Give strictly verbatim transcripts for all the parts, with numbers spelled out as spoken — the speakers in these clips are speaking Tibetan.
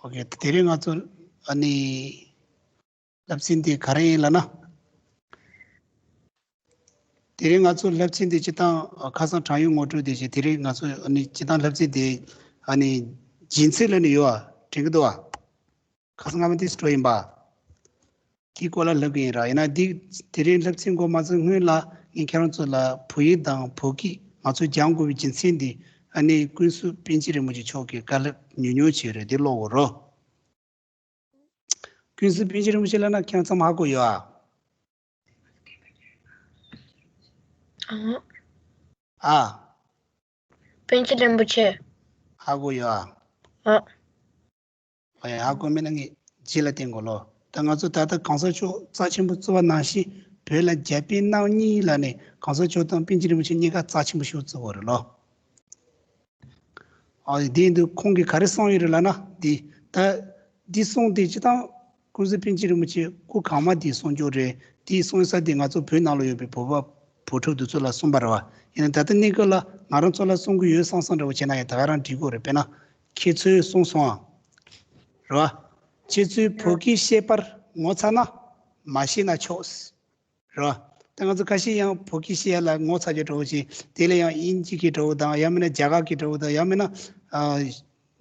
ཨོ་ཁེ། དེ་རིང་ང་ཚོ་ཨ་ནི་བསླབ་ཚན་འདི་ག་རེ་ཡིན་ལབ་ན། དེ་རིང་ང་ཚོ་བསླབ་ཚན་འདི་སྤྱིར་བཏང་ཁ་སང་དྲང་ཡིག་ངོ་སྤྲོད་དེ་བྱས། དེ་རིང་ང་ཚོ་ཨ་ནི་སྤྱིར་བཏང་བསླབ་ཚན་འདི་ཨ་ནི་སྦྱིན་ཚིག་ལབ་ནི་ཡོད་ཨ། དྲན་གྱི་འདུག་ཨ། ཁ་སང་སྔ་མ་དེ་སྤྲོ་ཡིན་པ། དེའི་སྐོར་ལ་ལབ་ཀྱི་ཡིན་ར། ཡིན་ན་འདི་དེ་རིང་བསླབ་ཚན་འགོ་མ་ཚུགས་སྔོན་ལ་ངས་ཁྱེད་རང་ཚོ་ལ་བོད་ཡིག་དང་བོད་སྐད་ང་ཚོ་སྦྱང་དགོས་པའི་རྒྱུ་མཚན་འདི་ཨ་ནི་ཀུན་གསལ་པཎ་ཆེན་རིན་པོ་ཆེ་མཆོག་གི་བཀའ་སློབ་ཉུང་ཉུང་ཅིག་རེད། འདི་ཀློག་དགོས་རོ། ཀུན་གསལ་པཎ་ཆེན་རིན་པོ་ཆེ་ལབ་ན་ཁྱེད་རང་ཚང་མ་ཧ་གོ་ཡོད་ཨ། ཨང་། ཨ། པཎ་ཆེན་རིན་པོ་ཆེ། ཧ་གོ་ཡོད་ཨ། ཨ། ཨ་ཡ། ཧ་གོ་མེད་ན་ངས་རྗེས་ལ་བསྟན་དགོས་ལོ། ད་ང་ཚོ་ད་ལྟ་གོང་ས་མཆོག་རྩ་ཆེན་པོ་བརྩི་བ་ནང་བཞིན་བོད་ལ་རྒྱ་དཔེ་རྣམ་གཉིས་ལབ་ནས་གོང་ས་མཆོག་དང་པཎ་ཆེན་རིན་པོ་ཆེ་གཉིས་ཀ་རྩ་ཆེན་པོ་ཞིག་བརྩི་དགོས་རེད་ལོ། ཨ། དེ་ཡིན་དུས་ཁོང་གིས་ག་རེ་གསུངས་ཡོད་རེད་ལབ་ན། འདི་ད་འདི་གསུངས་དེ་སྤྱིར་བཏང་ཀུན་གསལ་པཎ་ཆེན་རིན་པོ་ཆེ་སྐུ་གང་མ་དེའི་གསུང་ཆོས་རེད། དེའི་གསུང་ས་དེ་ང་ཚོ་བོད་ནང་ལ་ཡོད་པའི་བོད་པ་བོད་ཕྲུག་དེ་ཚོ་ལ་གསུངས་པ་རེད་བ། ཡིན་ན་ད་ལྟ་གནས་སྐབས་ལ་ང་རང་ཚོ་ལ་གསུང་གི་ཡོད་བསམ་བསམ་འདྲ་བོ་བྱས་ན་ཡང་ད་ག་རང་འགྲིག་གི་རེད། དཔེར་ན་ཁྱེད་ཚོས་གསུངས་སོང་ཨ། རེད་བ། ཁྱེད་ཚོས་བོད་སྐད་བཤད་པར་ངོ་ཚ་ན་མ་བཤད་ན་ཆོག་རེད་བ། ད་ང་ཚོ་ཁ་ཤས་ཡང་བོད་སྐད་བཤད་ཡ་ལ་ངོ་ཚ་རྒྱུ་འདྲ་བོ་ཞིག་དེ་ལ་ཡང་དབྱིན་ཇི་སྐད་འདྲ་བོ་དང་། ཡང་མིན་ན་རྒྱ་གར་སྐད་འདྲ་བོ་དང་། ཡང་མིན་ན་ཨ་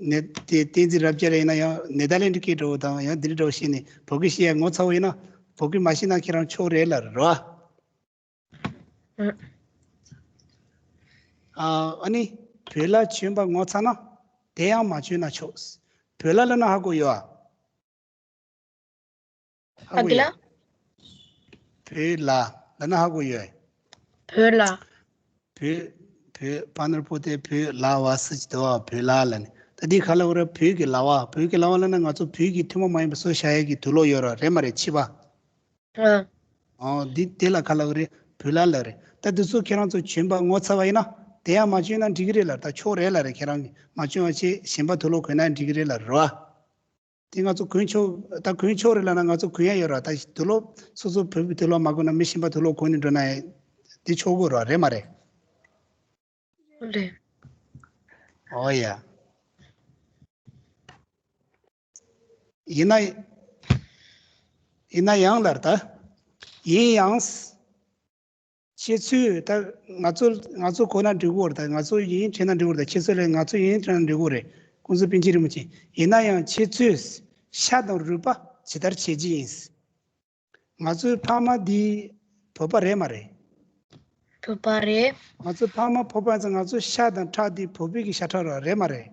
ནི་དེ་བསྟན་འཛིན་རབ་རྒྱས་ལ་ཡིན་ན་ཡང་ནེ་དར་ལེན་ཌི་སྐད་འདྲ་བོ་དང་། ཡང་འདི་འདྲ་བོ་བཤད་ནས་བོད་སྐད་བཤད་ཡ་ངོ་ཚ་བོ་ཡིན་ན་བོད་སྐད་མ་བཤད་ན་ཁྱེད་རང་ཆོག་རེད་ལབ་རེད་བ། ཨ། ཨ་ཨ་ནི་བོད་ལྭ་གྱོན་པ་ངོ་ཚ་ན་དེ་ཡང་མ་གྱོན་ན་ཆོག་བོད་ལྭ་ལབ་ན་ཧ་གོ་ཡོད་ཨ། ཧ་གོ་ཡ། བོད་ལྭ་ལབ་ན་ཧ་གོ་ཡོད། བོད་ལྭ། བོད་བོད་པ་ནོར་པོ་དེ་བོད་ལྭ་བ་སི་ཅི་དོ་བ་བོད་ལྭ་ལབ་ནས། ད་འདི་ག་ལ་བོ་ར། བོད་ཀྱི་ལྭ་བ། བོད་ཀྱི་ལྭ་བ་ལབ་ན་ང་ཚོ་བོད་ཀྱི་ཐུན་མོང་མ་ཡིན་པ་སོ་བཞག་ཡས་ཀྱི་དུག་ལོག་ཡོད་ར། རེད་མ་རེད། ཕྱི་པ། ཨ། ཨོ་འདི་དེ་ལ་ག་ལ་བོ་རེད། བོད་ལྭ་ལབ་རེད། ད་འདི་ཚོ་ཁྱེད་རང་ཚོ་གྱོན་པ་ངོ་ཚ་བ་ཡིན་ན་དེ་ཡང་མ་གྱོན་ན་འགྲིག་གི་རེད་ལབ། ད་ཆོག་རེད་ལབ་རེད། ཁྱེད་རང་གིས་མ་གྱོན་པ་བྱས་གཞན་པ་དུག་ལོག་གོན་ན་འགྲིག་གི་རེད་ལབ་རེད་བ། དེ་ང་ཚོ་གོན་ཆོག་ད་གོན་ཆོག་རེད་ལབ་ན་ང་ཚོ་གོན་ཡ་ཡོད་ར། ད་དུག་ལོག་སོ་སོ་བོད་པའི་དུག་ལོག་མ་གོན་ན་མི་གཞན་པ་དུག་ལོག་གོན་ནས་འགྲོ་ན་དེ་ཆོག་གི་རེད་བ། རེད་མ་རེད། རེད། ཨོ་ཡ། ཡིན་ན་ཡིན་ན་ཡང་ལར་ད་ཡིན་ཡང་། ཁྱེད་ཚོས་ད་ང་ཚོ་ང་ཚོ་གོ་ན་འགྲིག་གོ་རེད། ད་ང་ཚོ་ཡིན་དྲན་ན་འགྲིག་གོ་རེད། ད་ཁྱེད་ཚོ་ལས་ང་ཚོ་ཡིན་དྲན་ན་འགྲིག་གོ་རེད། ཀུན་གསལ་པཎ་ཆེན་རིན་པོ་ཆེ། ཡིན་ན་ཡང་ཁྱེད་ཚོས་ཤ་དང་རུས་པ་ཇི་ལྟར་བྱེད་ཀྱི་ཡིན། ང་ཚོའི་ཕ་མ་འདི་བོད་པ་རེད་མ་རེད། བོད་པ་རེད། ང་ཚོའི་ཕ་མ་བོད་པ་ཡིན་ཙང་ང་ཚོའི་ཤ་དང་ཁྲག་འདི་བོད་པའི་གི་ཤ་ཁྲག་རེད་མ་རེད།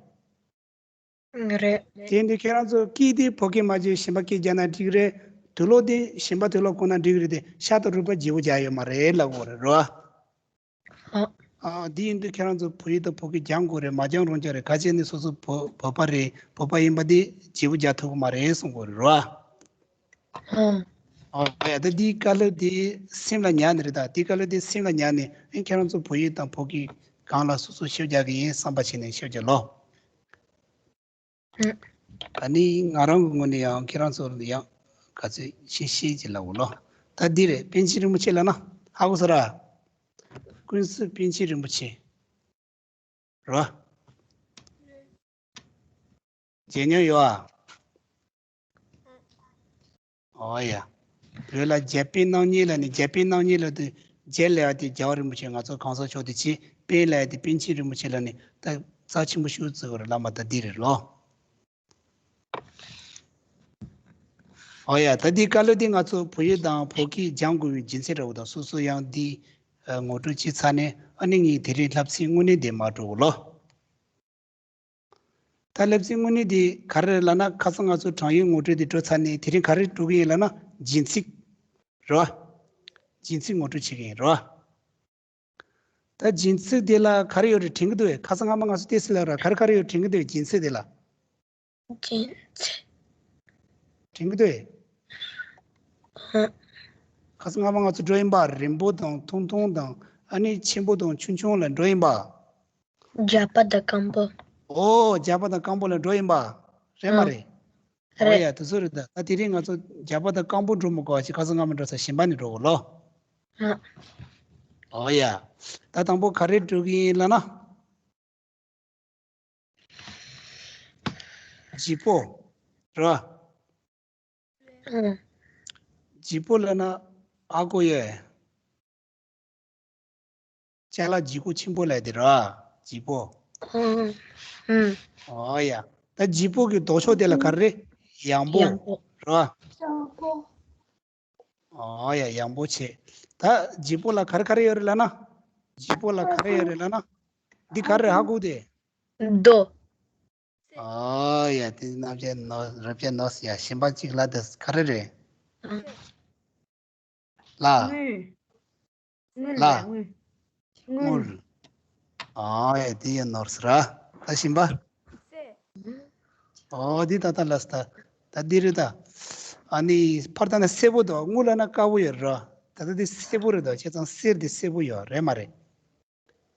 རེད། དེ་འདི་ཁྱེད་རང་ཚོ་སྐད་དེ་བོད་སྐད་མ་བརྗེད་གཞན་པ་སྐད་རྒྱག་ན་འགྲིག་རེད། དུག་ལོག་དེ་གཞན་པ་དུག་ལོག་གོན་ན་འགྲིག་རེད་དེ། ཤ་དང་རུས་པ་བརྗེ་པོ་རྒྱག་ཡོད་མ་རེད་ལབ་དགོས་རེད་རོ། ཨ། ཨ། འདི་ཡིན་དུས་ཁྱེད་རང་ཚོ་བོད་ཡིག་དང་བོད་སྐད་སྦྱང་དགོས་རེད། མ་སྦྱང་རུང་ཅག་རེད། ག་བྱས་ནས་སོ་སོ་བོད་བོད་པ་རེད། བོད་པ་ཡིན་པ་དེ་བརྗེ་པོ་རྒྱག་ཐུབ་ཀྱི་མ་རེད་གསུང་དགོས་རེད་རོ། ཨ། ཨ་ཡ། ད་འདིའི་བཀའ་སློབ་འདི་སེམས་ལ་ཉར་ནས་རེད། ད་འདིའི་བཀའ་སློབ་འདི་སེམས་ལ་ཉར་ནས། ཨེ། ཁྱེད་རང་ཚོ་བོད་ཡིག་དང་བོད་སྐད་སྒང་ལ་སོ་སོ་ཤེས་རྒྱག་གི་ཡིན་བསམ་པ་བྱས་ནས་ཤེས་རྒྱག་ལོ། ཨུ། ཨ་ནི་ང་རང་གི་ངོས་ནས་ཡང་ཁྱེད་རང་ཚོར་ཡང་ག་ཚོད་ཤེས་ཤེས་ཀྱི་ལབ་དགོས་ལོ། ད་འདི་རེད། པཎ་ཆེན་རིན་པོ་ཆེ་ལབ་ན་ཧ་གོ་སོང་ར། ཀུན་གསལ་པཎ་ཆེན་རིན་པོ་ཆེ་ར། མཇལ་མྱོང་ཡོད་ཨ། ཨོ་ཡ། བོད་ལ་རྒྱ་དཔེ་རྣམ་གཉིས་ལབ་ནས། རྒྱ་དཔེ་རྣམ་གཉིས་ལབ་དུས་རྒྱ་ལབ་ཡ་དེ་རྒྱལ་བ་རིན་པོ་ཆེ་ང་ཚོ་གོང་ས་མཆོག་དེ་བྱས། དཔེ་ལབ་ཡ་དེ་པཎ་ཆེན་རིན་པོ་ཆེ་ལབ་ནས་ད་རྩ་ཆེན་པོ་ཞིག་བརྩི་དགོས་རེད་ལབ་པ་ད་འདི་རེད་ལོ། ཨོ་ཡ། ད་འདི་བཀའ་སློབ་འདི་ང་ཚོ་བོད་ཡིག་དང་བོད་སྐད་སྦྱང་དགོས་པའི་རྒྱུ་མཚན་འདྲ་བོ་དང་། སོ་སོ་ཡང་འདི་ཨ་ངོ་སྤྲོད་བྱས་ཚར་ནས། ཨ་ནི་ངས་དེ་རིང་བསླབ་ཚན་དངོས་གནས་འདི་མར་འགྲོ་དགོས་ལོ། ད་བསླབ་ཚན་དངོས་གནས་འདི་ག་རེ་རེད་ལབ་ན། ཁ་སང་ང་ཚོ་དྲང་ཡིག་ངོ་སྤྲོད་འདི་འགྲོ་ཚར་ནས། དེ་རིང་ག་རེ་འགྲོ་གི་ཡིན་ལབ་ན་སྦྱིན་ཚིག་རེད་བ། སྦྱིན་ཚིག་ངོ་སྤྲོད་བྱེད་ཀྱི་ཡིན་རེད་བ། ད་སྦྱིན་ཚིག་འདི་ལ་ག་རེ་ཡོད་རེད་དྲན་གྱི་འདུག་གས། ཁ་སང་སྔ་མ་ང་ཚོ་ཏོག་ཙམ་ལབ་ར། ག་རེ་ག་རེ་ཡོད་དྲན་གྱི་འདུག་གས། སྦྱིན་ཚིག་འདི་ལ། སྦྱིན་ཚིག་དྲན་གྱི་འདུག་གས། ཨ། ཁ་སང་སྔ་མ་ང་ཚོ་འགྲོ་ཡིན་པ། རིང་པོ་དང་ཐུང་ཐུང་དང་། ཨ་ནི་ཆེན་པོ་དང་ཆུང་ཆུང་ལ་འགྲོ་ཡིན་པ། རྒྱགས་པ་དང་རྐང་པ། ཨོ། རྒྱགས་པ་དང་རྐང་པ་ལ་འགྲོ་ཡིན་པ། རེད་མ་ཨ། རེད། ཨོ་རེད། ཡ། དེ་ཚོ་རེད། ད་ད་དེ་རིང་ང་ཚོ་རྒྱགས་པ་དང་རྐང་པ་འགྲོ་མི་དགོས་པ་ཞིག་ཁ་སང་སྔ་མ་འགྲོ་ས་གཞན་པ་ནས་འགྲོ་དགོས་ལོ། ཨ། ཨོ་ཡ། ད་དང་པོ་ག་རེ་འགྲོ་གི་ཡིན་ལབ་ན། ལྗིད་པོ། རོ། ཨང་། ལྗིད་པོ་ལབ་ན་ཧ་གོ་ཡོད། ཅ་ལག་ལྗིད་ཁོག་ཆེན་པོ་ལབ་དེ་རོ། ལྗིད་པོ། ཨང་། ཨང་། ཨོ་ཡ། ད་ལྗིད་པོ་གི་ལྡོག་ཕྱོགས་དེ་ལ་ག་རེ་རེད། ཡང་པོ། ཡང་པོ། རོ། ཡང་པོ། ཨོ་ཡ། ཡང་པོ་ཆེ། ད་ལྗིད་པོ་ལ་ག་རེ་ག་རེ་ཡོད་རེད་ལབ་ན། ལྗིད་པོ་ལ་ག་རེ་ཡོད་རེད་ལབ་ན། འདི་ག་རེ་ཧ་གོ་དེ། རྡོ། ཨོ་ཡ། དེ་རྣམ་བཤད་ནོར་རབ་བཤད་ནོར་ཟེར་ཡ། གཞན་པ་གཅིག་ལ་དེ་ག་རེ་རེད། ཨང་། ལ། དངུལ། དངུལ་ལ། རེད། དངུལ། དངུལ། ཨོ་ཡ། དེ་ཡ་ནོར་ཟེར་ར། ད་གཞན་པ། གསེར། ཨོ་དེ་ད་ད་ལ་ས་ད། ད་འདི་རེད་ད། ཨ་ནི་ཕར་ལྟ་ན་སེར་པོ་འདུག་དངུལ་ལབ་ན་དཀར་པོ་ཡོད་ར། ད་ལྟ་འདི་སེར་པོ་རེད་འདུག་བྱས་ཙང་གསེར་འདི་སེར་པོ་ཡོད་རེད་མ་རེད།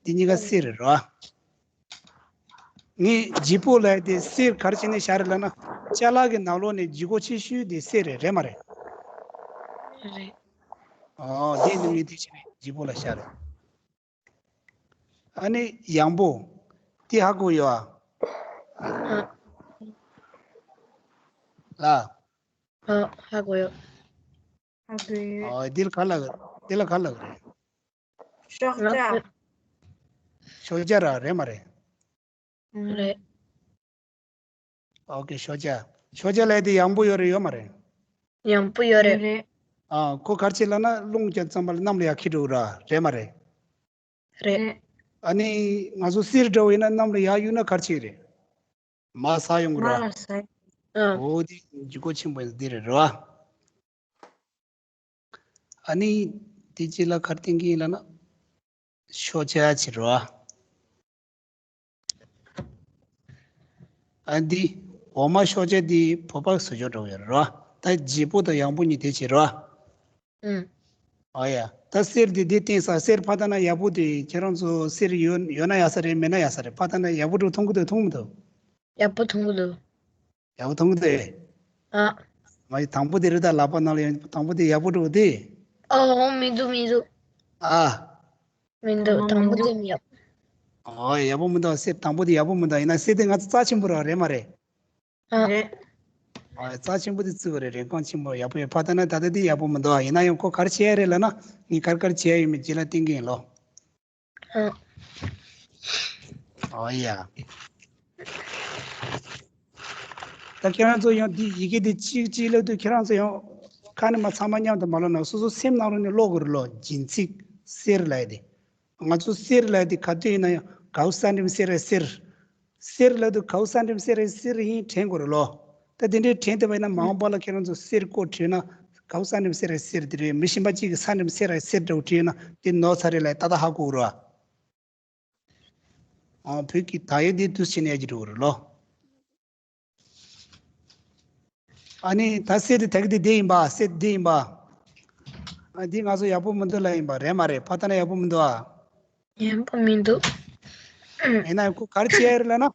འདི་གཉིས་ཀ་གསེར་རེད་ར། ངས་ལྗིད་པོ་ལབ་དེ་གསེར་ག་རེ་བྱས་ནས་བཞག་རེད་ལབ་ན། ཅ་ལག་གི་ནང་ལོགས་ནས་ལྗིད་ཁོག་ཆེ་ཤོས་དེ་གསེར་རེད། རེད་མ་རེད། རེད། ཨོ་དེ་ནི་ངས་དེ་བྱས་ནས་ལྗིད་པོ་ལ་བཞག་རེད། ཨ་ནི་ཡང་པོ། དེ་ཧ་གོ་ཡོད་ཨ། ཨ། ལ། ཨ། ཧ་གོ་ཡོད། ཧ་གོ་ཡོད། ཨོ་འདི་ལ་ག་ལབ། འདི་ལ་ག་ལབ་རེད། ཤོག་ལ། ཤོག་ལྕགས་ར། རེད་མ་རེད། རེད། ཨོ་ཀེ། ཤོག་ལྕགས། ཤོག་ལྕགས་ལབ་དེ་ཡང་པོ་ཡོད་རེད་ཡོད་མ་རེད། ཡང་པོ་ཡོད་རེད། རེད། ཨ་ཁོ་ག་རེ་བྱེད་ལབ་ན་རླུང་རྒྱག་ཙམ་པ་ལ་གནམ་ལ་ཡར་འཁྱེར་འགྲོ་གི་ར། རེད་མ་རེད། རེད། རེད། ཨ་ནི་ང་ཚོ་གསེར་འདྲ་བོ་ཡིན་ན་གནམ་ལ་ཡར་གཡུག་ན་ག་རེ་བྱེད་རེད། མར་ཟག་ཡོང་གི་ར། མར་ཟག་ཨ། འོ་དེ་ལྗིད་ཁོག་ཆེན་པོ་འདི་རེད་ར། ཨ་ནི་དེ་རྗེས་ལ་ག་རེ་བསྟན་གྱི་ཡིན་ལབ་ན། ཤོག་ལྕགས་བྱེད་རོ། ཨ་འདི་འོ་མ་ཤོག་ལྕགས་འདི་བོད་པ་བཟོ་བཅོས་འགྲོ་ཡོད་རོ། ད་ལྗིད་པོ་དང་ཡང་པོ་གཉིས་དེ་བྱེད་རོ། ཨུམ། ཨ་ཡ། ད་གསེར་འདི་འདི་བསྟན་ས། གསེར་ཕར་ལྟ་ན་ཡག་པོ་དེ་ཁྱེད་རང་ཚོ་གསེར་ཡོད་ཡོད་ན་ཡག་ས་རེད། མེད་ན་ཡག་ས་རེད། ཕར་ལྟ་ན་ཡག་པོ་འགྲོ་མཐོང་གི་འདུག་མཐོང་མི་འདུག་ཡག་པོ་མཐོང་གི་འདུག་ཡག་པོ་མཐོང་གི་འདུག་ཨ། མ་ཡི་དང་པོ་དེ་རེད། ད་ལག་པ་ནང་ལ་ཡོང་དང་པོ་དེ་ཡག་པོ་འགྲོ་དེ། ཨོ་མི་འདུག་མི་འདུག་ཨ། མི་འདུག་དང་པོ་དེ་མི་ཡག་ཨོ་ཡག་པོ་མི་འདུག་གསེར་དང་པོ་དེ་ཡག་པོ་མི་འདུག་ཡིན་ན་གསེར་དེ་ང་ཚོ་རྩ་ཆེན་པོ་ར། རེད་མ་རེད། ཨ། རེད། ཨོ་རྩ་ཆེན་པོ་དེ་བརྩི་བ་རེད། རིན་གོང་ཆེན་པོ་ཡག་པོ་ཡོད། ཕར་ལྟ་ན་ད་ལྟ་དེ་ཡག་པོ་མི་འདུག་ཡིན་ན་ཡང་ཁོ་ག་རེ་བྱེད་ཡ་རེད་ལབ་ན། ངས་ག་རེ་ག་རེ་བྱེད་ཡ་ཡོད་མེད་རྗེས་ལ་བསྟན་གྱི་ཡིན་ལོ། ཨ། ཨོ་ཡ། ད་ཁྱེད་རང་ཚོ་ཡང་འདི་ཡི་གེ་འདི་གཅིག་གཅིག་ལབ་དུས་ཁྱེད་རང་ཚོ་ཡང་ཁ་ནས་མར་ཚང་མ་མཉམ་དུ་མ་ཀློག་ན། སོ་སོ་སེམས་ནང་ལོགས་ནས་ཀློག་དགོས་རེད་ལོ། སྦྱིན་ཚིག་གསེར་ལབ་ཡ་དེ། ང་ཚོ་གསེར་ལབ་ཡ་དེ་ག་དུས་ཡིན་ན་ཡང་གའུ་ས་འགྲེམ་གསེར་རེད་གསེར། གསེར་ལབ་དུས་གའུ་ས་འགྲེམ་གསེར་རེད་གསེར་ཡིན་དྲན་དགོས་རེད་ལོ། ད་དེ་འདྲའི་དྲན་ཐུབ་པ་ཡིན་ན་མ་འོངས་པ་ལ་ཁྱེད་རང་ཚོ་གསེར་སྐོར་བྲིས་ན་གའུ་ས་འགྲེམ་གསེར་རེད་གསེར་དེ་རེད། མི་གཞན་པ་གཅིག་གིས་ས་འགྲེམ་གསེར་རེད་གསེར་འདྲ་བོ་བྲིས་ན་དེ་ནོར་ཚར་རེད་ལབ་ཡ་ཏག་ཏག་ཧ་གོ་རོ། ཨ། བོད་ཀྱི་དག་ཡིག་འདི་འདུག་སེ་བྱས་ནས་ཡར་རྒྱས་འགྲོ་གི་རེད་ལོ། ཨ་ནི་ད་གསེར་དེ་ད་གི་དེ་འདི་ཡིན་པ། གསེར་འདི་ཡིན་པ། ཨ། འདི་ང་ཚོ་ཡག་པོ་མི་འདུག་ལབ་ཡིན་པ། རེད་མ་རེད། ཕར་ལྟ་ན་ཡག་པོ་མི་འདུག་ཨ། ཡག་པོ་མི་འདུག་ཡིན་ན་ཁོ་ག་རེ་བྱས་ཡོད་རེད་ལབ་ན།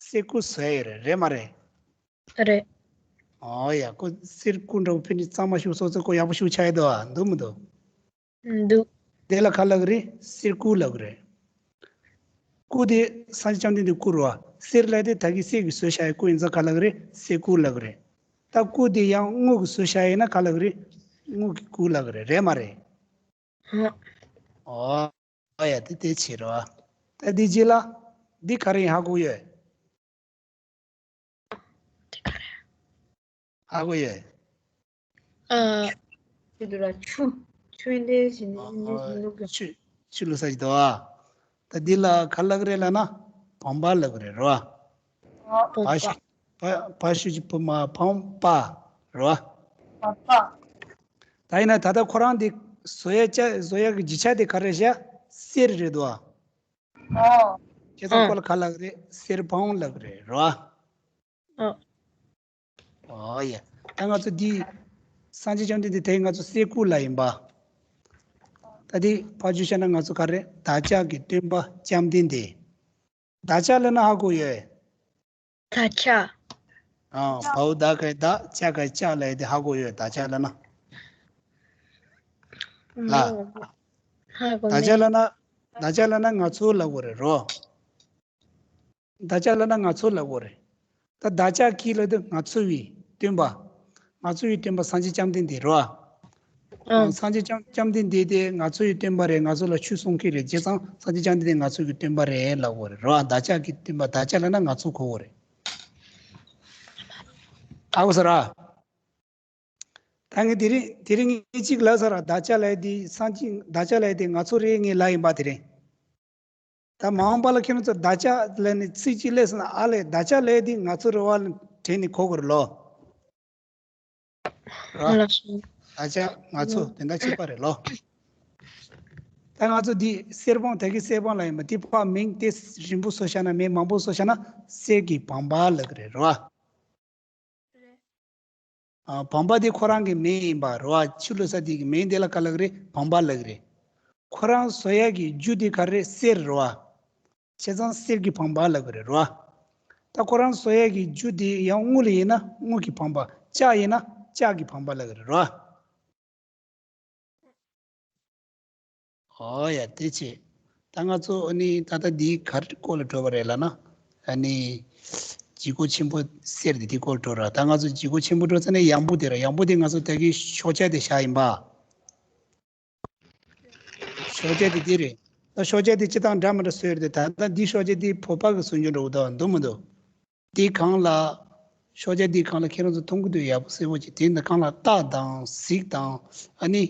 གསེར་སྐུ་བཟོས་ཡོད་རེད། རེད་མ་རེད། རེད། ཨོ་ཡ། ཁོ་གསེར་སྐུ་འདྲ་བོ་ཕན་ནི་གཙང་མ་ཞིག་བཟོ་ཚེ་ཁོ་ཡག་པོ་ཞིག་ཆགས་ཡོད་འདུག་ཨ། འདུག་མི་འདུག་འདུག་དེ་ལ་ག་ལབ་ཀྱི་རེད། གསེར་སྐུ་ལབ་ཀྱི་རེད། སྐུ་དེ་སངས་རྒྱས་བཅོམ་ལྡན་འདས་སྐུ་རེད་བ། གསེར་ལབ་དེ་ད་གིན་གསེར་གྱིས་བཟོས་བཞག་ཡའི་སྐུ་ཡིན་ཙང་ག་ལབ་ཀྱི་རེད། གསེར་སྐུ་ལབ་ཀྱི་རེད། ད་སྐུ་དེ་ཡང་དངུལ་གྱིས་བཟོས་བཞག་ཡིན་ན་ག་ལབ་ཀྱི་རེད། དངུལ་གྱི་སྐུ་ལབ་ཀྱི་རེད། རེད་མ་རེད། ཨ། ཨོ་ཡ། དེ་དེ་བྱེད་རོགས། ད་འདི་རྗེས་ལ་འདི་ག་རེ་ཡིན་ཧ་གོ་ཡོད། ཧ་གོ་ཡོད། ཨ། ཆུ་དུ་ར་ཆུ། ཆུ་འདི་བཞིན་འདི་འདི་བཞིན་འདུག་གི་ཆུ། ཆུ་བླུགས་ས་ཞིག་འདུག་ཨ། ད་འདི་ལ་ག་ལབ་ཀྱི་རེད་ལབ་ན་བང་པ་ལབ་ཀྱི་རེད་རོ། བ་ཞུ་བ་ཞུ་གི་བུ་མ་བང་པ་རོ། བང་པ། ད་ཡིན་ན་ད་ལྟ་ཁོ་རང་འདི་བཟོ་ཡ་ཅ་བཟོ་ཡ་གི་རྒྱུ་ཆ་དེ་ག་རེ་བྱ། གསེར་རེད་འདུག་ཨ། ཨོ། ཁྱེད་ཚོ་ཁོ་ལ་ག་ལབ་ཀྱི་རེད། གསེར་བང་ལབ་ཀྱི་རེད་རོ། ཨོ། ཨོ་ཡ། ད་ང་ཚོ་འདི་སངས་རྒྱས་བཅོམ་ལྡན་འདས་དེ་ང་ཚོ་གསེར་སྐུ་ལབ་ཡིན་པ། ད་འདི་ཕར་ཕྱོགས་བཤད་ན་ང་ཚོ་ག་རེ། བདག་ཅག་གི་སྟོན་པ་བཅོམ་ལྡན་འདས། བདག་ཅག་ལབ་ན་ཧ་གོ་ཡོད། བདག་ཅག་ཨ། བའོ་བདག་གི་བདག་ཅག་གི་ཅག་ལབ་ཡ་དེ་ཧ་གོ་ཡོད། བདག་ཅག་ལབ་ན། ལ། ཧ་གོ་མེད། བདག་ཅག་ལབ་ན། བདག་ཅག་ལབ་ན་ང་ཚོ་ལབ་དགོས་རེད་རོ། བདག་ཅག་ལབ་ན་ང་ཚོ་ལབ་དགོས་རེད། ད་བདག་ཅག་གི་ལབ་དུས་ང་ཚོ་བའི་སྟོན་པ། ང་ཚོ་བའི་སྟོན་པ་སངས་རྒྱས་བཅོམ་ལྡན་འདས་རེད་བ། ཨ། སངས་རྒྱས་བཅོམ་བཅོམ་ལྡན་འདས་དེ་ང་ཚོ་བའི་སྟོན་པ་རེད། ང་ཚོ་ལ་ཆོས་གསུང་མཁན་རེད། བྱས་ཙང་སངས་རྒྱས་བཅོམ་ལྡན་འདས་ང་ཚོ་གི་སྟོན་པ་རེད་ལབ་དགོས་རེད་བ། བདག་ཅག་གི་སྟོན་པ། བདག་ཅག་ལབ་ན་ང་ཚོ་གོ་དགོས་རེད། ཧ་གོ་སོང་ར། ད་ངས་དེ་རིང་དེ་རིང་ངས་གཅིག་ལབ་ཚར་ར། བདག་ཅག་ལབ་དེ་སངས་རྒྱས། བདག་ཅག་ལབ་དེ་ང་ཚོ་རེད། ངས་ལབ་ཡིན་པ་དེ་རིང་། ད་མ་འོངས་པ་ལ་ཁྱེད་རང་ཚོ་བདག་ཅག་ལབ་ནས་ཚིག་གཅིག་སླེབས་སོང་ན། ཨ་ལས། བདག་ཅག་ལབ་དེ་ང་ཚོ་རེད་བ་ལབ་དྲན་ནས་གོ་དགོས་རེད་ལོ། ར། ལགས་སོ། བདག་ཅག་ང་ཚོ་དེ་འདྲ་བྱེད་པ་རེད་ལོ། ད་ང་ཚོ་འདི་གསེར་སྤང་། ད་གི་གསེར་སྤང་ལབ་ཡིན་པ་དེ་ཕར་མིང་དེ་རིང་པོ་བཟོས་བཞག་ན། མིང་མང་པོ་བཟོས་བཞག་ན་གསེར་གྱི་བང་པ་ལབ་གི་རེད་ར། ཨ། བང་པ་དེ་ཁོ་རང་གི་མིང་ཡིན་པ་རེད་བ། ཆུ་བླུག་ས་དེ་གི་མིང་དེ་ལ་ག་ལབ་གི་རེད། བང་པ་ལབ་གི་རེད། ཁོ་རང་བཟོ་ཡག་གི་རྒྱུ་དེ་ག་རེ་རེད། གསེར་རེད་བ། བྱས་ཙང་གསེར་གྱི་བང་པ་ལབ་གི་རེད་ར། ད་ཁོ་རང་བཟོ་ཡག་གི་རྒྱུ་དེ་ཡང་དངུལ་ཡིན་ན་དངུལ་གྱི་བང་པ། ལྕགས་ཡིན་ན་ལྕགས་ཀྱི་བང་པ་ལབ་གི་རེད་ར། ཨོ་ཡ། དེ་བྱས། ད་ང་ཚོ་ཨ་ནི་ད་ལྟ་འདིའི་ག་རེ་སྐོར་ལ་འགྲོ་བ་རེད་ལབ་ན། ཨ་ནི་ལྗིད་ཁོག་ཆེན་པོ་གསེར་དེ་དེའི་སྐོར་ལ་འགྲོ་ར། ད་ང་ཚོ་ལྗིད་ཁོག་ཆེན་པོ་འགྲོ་ཚར་ནས་ཡང་བུ་དེ་ར། ཡང་བུ་དེ་ང་ཚོ་ད་གི་ཤོག་བྱ་དེ་བཞག་ཡིན་པ། ཤོག་བྱ་དེ་འདི་རེད། ད་ཤོག་བྱ་དེ་སྤྱིར་བཏང་འདྲ་མི་འདྲ་བཟོས་ཡོད་རེད་དེ། ད་ལྟ་འདི་ཤོག་བྱ་དེ་བོད་པ་གི་བཟོ་རྒྱུ་འདྲ་བོ་འདུག་འདུག་མི་འདུག། འདི་སྒང་ལ། ཤོག་བྱ་འདི་སྒང་ལ་ཁྱེད་རང་ཚོ་མཐོང་གི་འདུག། ཡག་པོ་གསལ་པོ་ཅིག། དེ་འདི་སྒང་ལ་རྟ་དང་གཟིག་དང་། ཨ་ནི་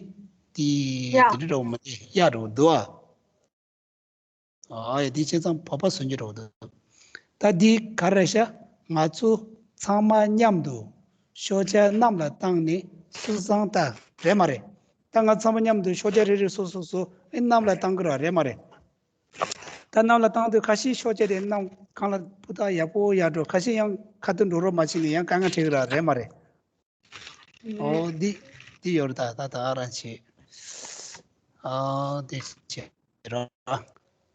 དེ་གཡག། དེ་འདྲ་འདྲ་བོ་མ་རེད། གཡག་འདྲ་བོ་འདུག་ཨ། ཨ་ཡ། འདི་བྱས་ཙང་བོད་པ་བཟོ་རྒྱུ་འདྲ་བོ་འདུག། ད་འདི་ག་རེ་རེད་ཤག། ང་ཚོ་ཚང་མ་མཉམ་དུ་ཤོག་བྱ་གནམ་ལ་བཏང་ནས་སུ་བཟང་ལྟ་རེད་མ་རེད། ད་ང་ཚང་མ་མཉམ་དུ་ཤོག་བྱ་རེ་རེ་སོ་སོ་སོ་ཨེ་གནམ་ལ་བཏང་གི་ར། རེད་མ་རེད། ད་གནམ་ལ་བཏང་དུས་ཁ་ཤས་ཤོག་བྱ་དེ་གནམ་གང་ལ་སྤུ་ཐག་ཡག་པོ་ཡར་འགྲོ། ཁ་ཤས་ཡང་ཁ་ཐུག་འགྲོ་རོགས་མ་བྱས་ནས་ཡང་དཀའ་ངལ་འཕྲད་ཀྱི་ར། རེད་མ་རེད། ཨོ། འདི་འདི་ཡོད་རེད། ད་ད་ད་རང་བྱེད། ཨ། འདི་བྱེད་ར།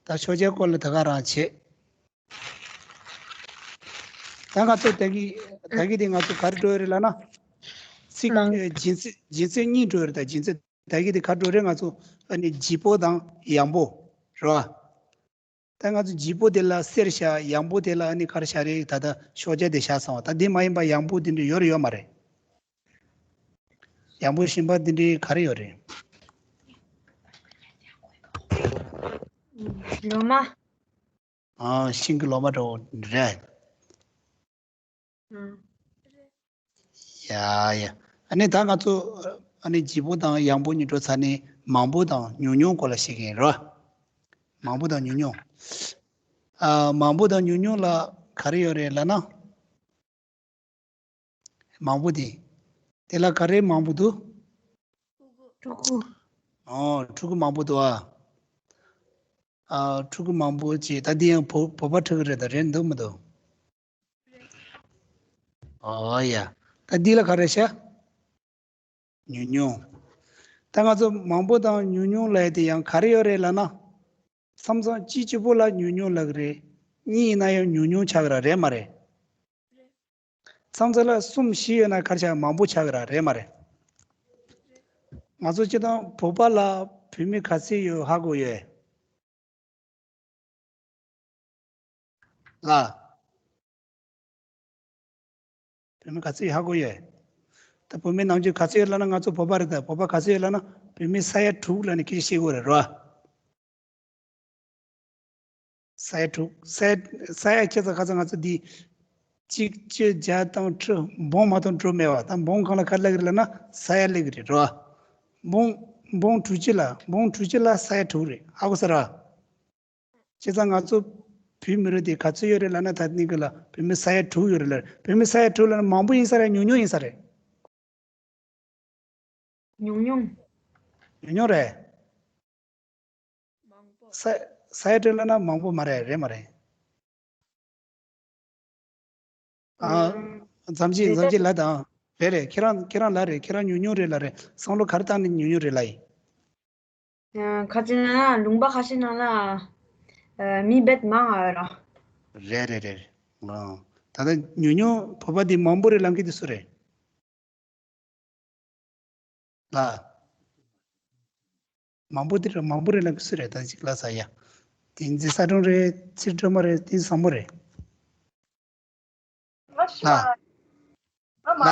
ད་ཤོག་བྱའི་སྐོར་ལ་ད་ག་རང་བྱེད། ད་ང་ཚོ་ད་གི་ད་གི་དེ་ང་ཚོ་ག་རེ་འགྲོ་ཡོད་རེད་ལབ་ན། ཚིག་ནང་། ཨེ། སྦྱིན་སྲེག་སྦྱིན་སྲེག་གཉིས་འགྲོ་ཡོད་རེད། ད་སྦྱིན་སྲེག་ད་གི་དེ་ག་རེ་འགྲོ་རེད། ང་ཚོ་ཨ་ནི་ལྗིད་པོ་དང་ཡང་པོ་རེད་བ། ད་ང་ཚོ་ལྗིད་པོ་དེ་ལ་གསེར་བཞག། ཡང་པོ་དེ་ལ་ཨ་ནི་ག་རེ་བཞག་རེད། ད་ལྟ་ཤོག་བྱ་དེ་བཞག་སོང་བ། ད་དེ་མ་ཡིན་པ་ཡང་པོ་དེ་འདྲ་ཡོད་རེད་ཡོད་མ་རེད། ཡང་པོ་གཞན་པ་དེ་འདྲའི་ག་རེ་ཡོད་རེད། ལོ་མ། ཨ། ཤིང་གི་ལོ་མ་འདྲ་བོ་རེད། ཨང་། ཡ་ཡ། ཨ་ནི་ད་ང་ཚོ་ཨ་ནི་ལྗིད་པོ་དང་ཡང་པོ་གཉིས་འགྲོ་ཚར་ནས་མང་པོ་དང་ཉུང་ཉུང་སྐོར་ལ་བཤད་ཀྱི་ཡིན་རོ། མང་པོ་དང་ཉུང་ཉུང་། ཨ། མང་པོ་དང་ཉུང་ཉུང་ལ་ག་རེ་ཡོད་རེད་ལབ་ན། མང་པོ་དེ། དེ་ལ་ག་རེ་མང་པོ་འདུག། ཕྲུ་གུ། ཨོ། ཕྲུ་གུ་མང་པོ་འདུག་ཨ། ཨ། ཕྲུ་གུ་མང་པོ་ཅིག། ད་འདི་ཡང་བོ་བོད་པ་ཕྲུ་གུ་རེད། ད་རེད་འདུག་མི་འདུག། ཨོ་ཡ། ད་འདི་ལ་ག་རེ་བྱ། ཉུང་ཉུང་། ད་ང་ཚོ་མང་པོ་དང་ཉུང་ཉུང་ལབ་ཡ་དེ་ཡང་ག་རེ་ཡོད་རེད་ལབ་ན། མཚམས་མཚམས་གཅིག་གཅིག་པོ་ལ་ཉུང་ཉུང་ལབ་ཀྱི་རེད། གཉིས་ཡིན་ན་ཡང་ཉུང་ཉུང་ཆགས་ཀྱི་ར། རེད་མ་རེད། མཚམས་མཚམས་ལ་གསུམ་བཞི་ཡོད་ན་ག་རེ་ཆགས། མང་པོ་ཆགས་ཀྱི་ར། རེད་མ་རེད། ང་ཚོ་སྤྱིར་བཏང་བོད་པ་ལ་བུད་མེད་ག་ཚོད་ཡོད་ཧ་གོ་ཡོད། ལ། བུད་མེད་ག་ཚོད་ཡོད་ཧ་གོ་ཡོད། ད་བུད་མེད་ནམ་རྒྱུན་ག་ཚོད་ཡོད་ལབ་ན། ང་ཚོ་བོད་པ་རེད། ད་བོད་པ་ག་ཚོད་ཡོད་ལབ་ན། བུད་མེད་ས་ཡ་དྲུག་ལབ་ནས་སྐད་ཆ་བཤད་དགོས་རེད་རོ། ས་ཡ་དྲུག། ས་ཡ་ས་ཡ་ཁྱེད་ཚོ་ཁ་ཚ། ང་ཚོ་འདི་གཅིག་བཅུ་བརྒྱ་དང་ཁྲི་འབུམ་མ་གཏོགས་འགྲོ་མེད་པ། ད་འབུམ་སྒང་ལ་ག་རེ་ལབ་ཀྱི་རེད་ལབ་ན། ས་ཡ་ལབ་ཀྱི་རེད་རོ། འབུམ་འབུམ་དྲུག་ཅུ་ལ། འབུམ་དྲུག་ཅུ་ལ་ས་ཡ་དྲུག་རེད། ཧ་གོ་སོང་ར། བྱས་ཙང་ང་ཚོ་བོད་མི་རིགས་དེ་ག་ཚོད་ཡོད་རེད་ལབ་ན། ད་ནི་གི་ལ་བོད་མི་ས་ཡ་དྲུག་ཡོད་རེད་ལ། བོད་མི་ས་ཡ་དྲུག་ལབ་ན་མང་པོ་ཡིན་ས་རེད། ཉུང་ཉུང་ཡིན་ས་རེད། ཉུང་ཉུང་། ཉུང་ཉུང་རེད། མང་པོ། ས་ས་ཡ་དྲུག་ལབ་ན་མང་པོ་མ་རེད། རེད་མ་རེད། ཨ། ཨུམ། མཚམས་ཅིག་རེད། མཚམས་ཅིག་ལ་དང་། རེད་རེད། ཁྱེད་རང་ཁྱེད་རང་ལ་རེད། ཁྱེད་རང་ཉུང་ཉུང་རེད་ལ་རེད། བསམ་བློ་ག་རེ་བཏང་ནས་ཉུང་ཉུང་རེད་ལ་ཡིན། ཨ། ཁ་ཅིག་ན་ལུང་པ་ཁ་ཤས་ནང་ན། ཨ། མི་རྦད་མང་ང་ཡོད་ར། རེད་རེད་རེད། ཨ། ད་ལྟ་ཉུང་ཉུང་བོད་པ་འདི་མང་པོ་རེད་ལབ་མཁན་དེ་སུ་རེད། ལ། མང་པོ་དེ་རེད། མང་པོ་རེད་ལབ་མཁན་སུ་རེད། ད་ཅིག་ལ་ས་ཡ། དེ་འཛིན་ས་སྒྲོན་རེད། ཚེ་སྒྲོལ་མ་རེད། དེ་བཟང་མོ་རེད། ལ། ལ།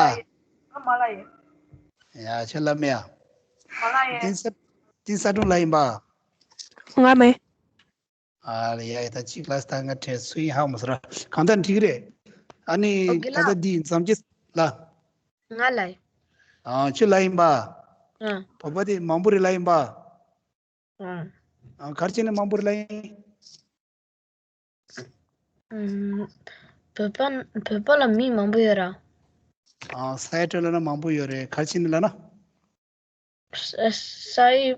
ཡ་ཆེ་ལ་མེ་ཡ། དེ་ས་དེ་ས་དྲུང་ལ་ཡིན་པ། ང་མེད། ཨ་ལ་ཡ་ཡ་ད་ཅིག་ལ་ས་ང་དྲན་སུ་ཡིན་ཧ་མ་སོ་ར། གང་ལྟར་འགྲིག་རེད། ཨ་ནི་ཨོ་དགེ་ད་ལགས། ལྟ་འདི་འཛམ་གྱི་ལ། ང་ལ་ཡིན། ཨ་ཆུ་ལ་ཡིན་པ། ཨ། བོད་པ་དེ་མང་པོ་རེད་ལ་ཡིན་པ། ཨ། ཨ་གར་ཅི་ནས་མང་པོ་རེད་ལ་ཡིན། ཨུམ། བོད་པ་བོད་པ་ལ་མི་མང་པོ་ཡོད་ར། ཨ་ས་ཡ་སྤྲོད་ལ་ན་མང་པོ་ཡོད་རེད། གར་ཅི་ནས་ལ་ན། ས་ས་ཡི།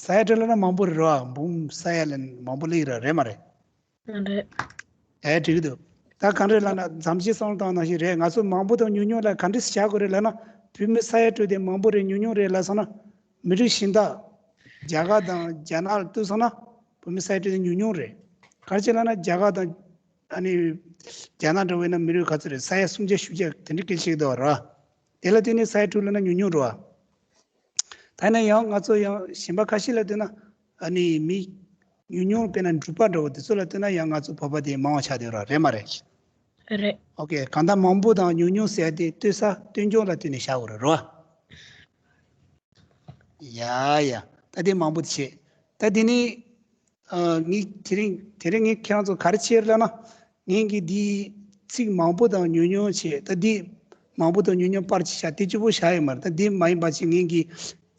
ས་ཡ་སྤྲོད་ལ་ན་མང་པོ་རེད་ར། འབུམ་ས་ཡ་ལ་མང་པོ་ལ་ཡིན་ར་རེད་མ་རེད། རེད། ཨེ་འགྲིག་གི་འདུག་ད་གང་རེད་ལབ་ན་འཛམ་གཞི་བསམ་བློ་བཏང་ནང་བཞིན་རེད། ང་ཚོ་མང་པོ་དང་ཉུང་ཉུང་ལ་ག་འདྲས་བྱ་དགོས་རེད་ལབ་ན། བོད་མི་ས་ཡ་སྤྲོད་དེ་མང་པོ་རེད་ཉུང་ཉུང་རེད་ལབ་སོང་ན། མི་རིགས་གཞན་དག་རྒྱ་གར་དང་རྒྱ་ནག་ལ་ལྟོས་སོང་ན། བོད་མི་ས་ཡ་སྤྲོད་དེ་ཉུང་ཉུང་རེད། ག་རེ་བྱས་ལབ་ན་རྒྱ་གར་དང་ཨ་ནི་རྒྱ་ནག་འདྲ་བོ་ཡིན་ན་མི་རིགས་ག་ཚོད་རེད། ས་ཡ་སུམ་བརྒྱ་བཞི་བརྒྱ་དེ་འདྲ་སྐད་ཆ་བཤད་ཀྱི་འདུག་ར། དེ་ལ་བརྟེན་ནས་ས་ཡ་དྲུག་ལབ་ན་ཉུང་ཉུང་རེད་བ། ད་ནི་ཡང་ང་ཚོ་ཡང་གཞན་པ་ཁ་ཤས་ལ་བལྟས་ན་ཨ་ནི་མི་ཉུང་ཉུང་དཔེར་ན་འབྲུག་པ་འདྲ་བོ་དེ་ཚོ་ལ་བལྟས་ན་ཡང་ང་ཚོ་བོད་པ་དེ་མང་བ་ཆགས་བསྡད་ཡོད་ར་རེད་མ་རེད། རེད། ཨོ་ཀེ། གང་ལྟར་མང་པོ་དང་ཉུང་ཉུང་ཟེར་ཡ་དེ་ལྟོས་ས་ལྟོས་འབྱུང་ལ་བལྟས་ནས་བཞག་དགོས་རེད་རོ། ཡ་ཡ། ད་དེ་མང་པོ་དེ་བྱས། ད་དེ་ནི་ཨ་ངས་དེ་རིང་དེ་རིང་ངས་ཁྱེད་རང་ཚོ་ག་རེ་བྱས་རེད་ལབ་ན། ངས་ཀྱི་འདི་ཚིག་མང་པོ་དང་ཉུང་ཉུང་བྱས། ད་འདི་མང་པོ་དང་ཉུང་ཉུང་པར་ཅིག་བཞག་དེ་གཅིག་པོ་བཞག་ཡོད་མ་རེད། ད་འདི་མ་ཡིན་པ་ཅིག་ངས་ཀྱི་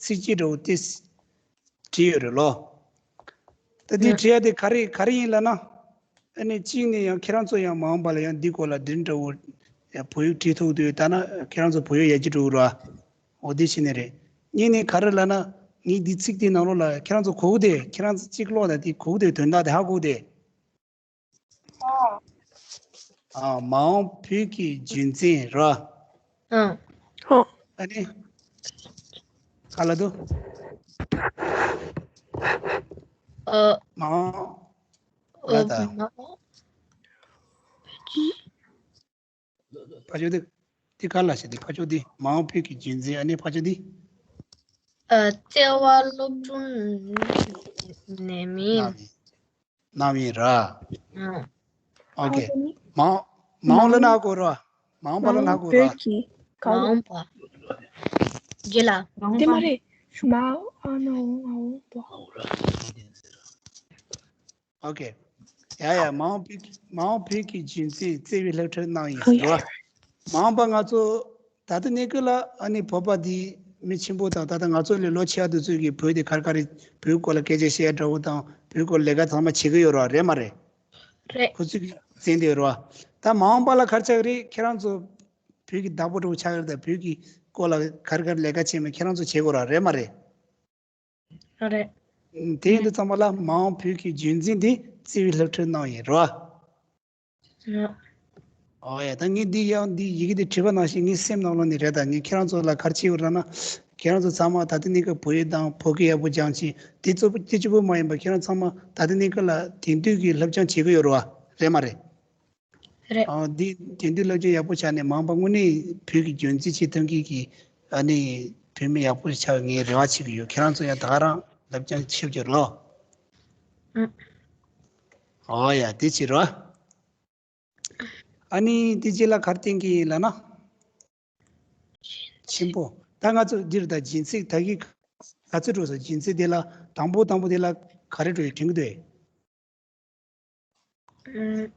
ཚིག་གཅིག་འདྲ་བོ་དེ་བྲིས་ཡོད་རེད་ལོ། ད་འདི་ཡ། བྲིས་ཡ་དེ་ག་རེ་ག་རེ་ཡིན་ལབ་ན། ཨ་ནི་གཅིག་ནས་ཡང་ཁྱེད་རང་ཚོ་ཡང་མ་འོངས་པ་ལ་ཡང་འདི་སྐོར་ལ་འདི་འདྲ་བོ་ཡང་བོད་ཡིག་བྲིས་ཐུབ་འདུག་ད་ན་ཁྱེད་རང་ཚོ་བོད་ཡིག་ཡར་རྒྱས་འགྲོ་གི་རེད་བ། འོ་དེ་བྱས་ནས་རེད། གཉིས་ནས་ག་རེ་ལབ་ན། ངས་འདི་ཚིག་དེ་ནང་ལོགས་ལ་ཁྱེད་རང་ཚོ་གོ་གི་དེ། ཁྱེད་རང་ཚོ་གཅིག་ཀློག་དང་དེ་གོ་གི་དེ། དོན་དག་དེ་ཧ་གོ་གི་དེ། ཨ་མ་འོངས་བོད་ཀྱི་རྒྱུན་འཛིན་ར། ཨང་། ཧོ། ཨ་ནི། ག་ལ་དུ། ཨ། མ་འོངས། ཨ་ལ་ད། མ་འོངས། ཕ་ཆོས་དེ། དེ་ག་ལ་ཞེ་དེ་ཕ་ཆོས་དེ་མ་འོངས་བོད་ཀྱི་རྒྱུན་འཛིན། ཨ་ནི་ཕ་ཆོས་དེ། ཨ་བརྩེ་བ་སློབ་སྦྱོང་ནས་མིན། གནང་ཡིན། གནང་ཡིན་ར། ཨང་། ཨོ་ཀེ། མ་འོངས་མ་འོངས་ལ་ན་གོ་ར། མ་འོངས་པ་ལ་ན་གོ་ར། བོད་ཀྱི་མ་འོངས་པ། རྒྱུ་ལ། མ་འོངས་དེ་མ་པ་རེད། མ་འོངས་མ་འོངས་པ། ཨོ་ཀེ། ཡ་ཡ། མ་འོངས་བོད་ཀྱི་མ་འོངས་བོད་ཀྱི་རྒྱུན་འཛིན་བརྩེ་བའི་སློབ་ཁྲིད་གནང་ཡིན་ཟེར་བ། མ་འོངས་པ་ང་ཚོ་ད་ལྟ་གནས་སྐབས་ལ་ཨ་ནི་བོད་པ་འདི་མི་ཆེན་པོ་དང་ད་ལྟ་ང་ཚོ་ལས་ལོ་ཆེ་བ་དེ་ཚོས་ཀྱི་བོད་དེ་ག་རེ་ག་རེ་བོད་སྐོར་ལ་སྐད་ཆ་བཤད་ཡ་འདྲ་བོ་དང་བོད་སྐོར་ལས་ཀ་ཚང་མ་བྱེད་ཀྱི་ཡོད་རེད་བ། རེད་མ་རེད། རེད། ཁོ་ཚོས་ཀྱི་བཙན་བསྡད་ཡོད་རེད་བ། ད་མ་འོངས་པ་ལ་ག་རེ་ཆགས་ཀྱི་རེད། ཁྱེད་རང་ཚོ་བོད་ཀྱི་བདག་པོ་འདྲ་བོ་ཆགས་ཀྱི་རེད། ད་བོད་ཀྱི་སྐོར་ལ་ག་རེ་ག་རེ་ལས་ཀ་བྱེད་མིན་ཁྱེད་རང་ཚོ་བྱེད་དགོས་རེད་བ། རེད་མ་རེད། རེད། དེ་ཡིན་དུས་ཚང་མ་ལ་མ་འོངས་བོད་ཀྱི་རྒྱུན་འཛིན་འདི་བརྩེ་བའི་སློབ་ཁྲིད་གནང་ཡིན་རེད་བ། རེད། ཨོ་ཡ། ད་ངས་འདི་ཡང་འདི་ཡི་གེ་འདི་བྲིས་པ་ནང་བཞིན་ངའི་སེམས་ནང་ལོགས་ནས་རེད། ད་ངས་ཁྱེད་རང་ཚོ་ལ་ག་རེ་བྱེད་དགོས་རེད་ན། ཁྱེད་རང་ཚོ་ཚང་མ་ད་ལྟ་གནས་སྐབས་བོད་ཡིག་དང་བོད་སྐད་ཡག་པོ་སྦྱང་བྱས། དེ་གཙོ་བོ་དེ་གཅིག་པོ་མ་ཡིན་པར་ཁྱེད་རང་ཚང་མ་ད་ལྟ་གནས་སྐབས་ལ་དེང་དུས་ཀྱི་སློབ་སྦྱོང་བྱེད་ཀྱི་ཡོད་རེད་བ། རེད་མ་རེད། རེད། ཨ་འདི་དེང་དུས་སློབ་སྦྱོང་ཡག་པོ་བྱས་ནས་མ་འོངས་པ་དངོས་གནས་བོད་ཀྱི་རྒྱུན་འཛིན་བྱེད་ཐུབ་མཁན་གྱི་ཨ་ནི་བོད་མི་ཡག་པོ་ཆགས་པའི་ངས་རེ་བ་བྱེད་ཀྱི་ཡོད། ཁྱེད་རང་ཚོ་ཡང་ད་ག་རང་སློབ་སྦྱོང་བྱེད་རྒྱུ་རོགས། ཨང་། ཨོ་ཡ། དེ་བྱེད་རོགས། ཨ་ནི་དེ་རྗེས་ལ་ག་རེ་བསྟན་གྱི་ཡིན་ལབ་ན། ཆེན་པོ། ད་ང་ཚོ་འདིར་ད་སྦྱིན་སྲེག་ད་གི་ག་ཚོད་འགྲོ་སོང་། སྦྱིན་སྲེག་དེ་ལ་དང་པོ་དང་པོ་དེ་ལ་ག་རེ་འགྲོ་ཡི་དྲན་གི་འདུག་ཨེ། ཨུམ།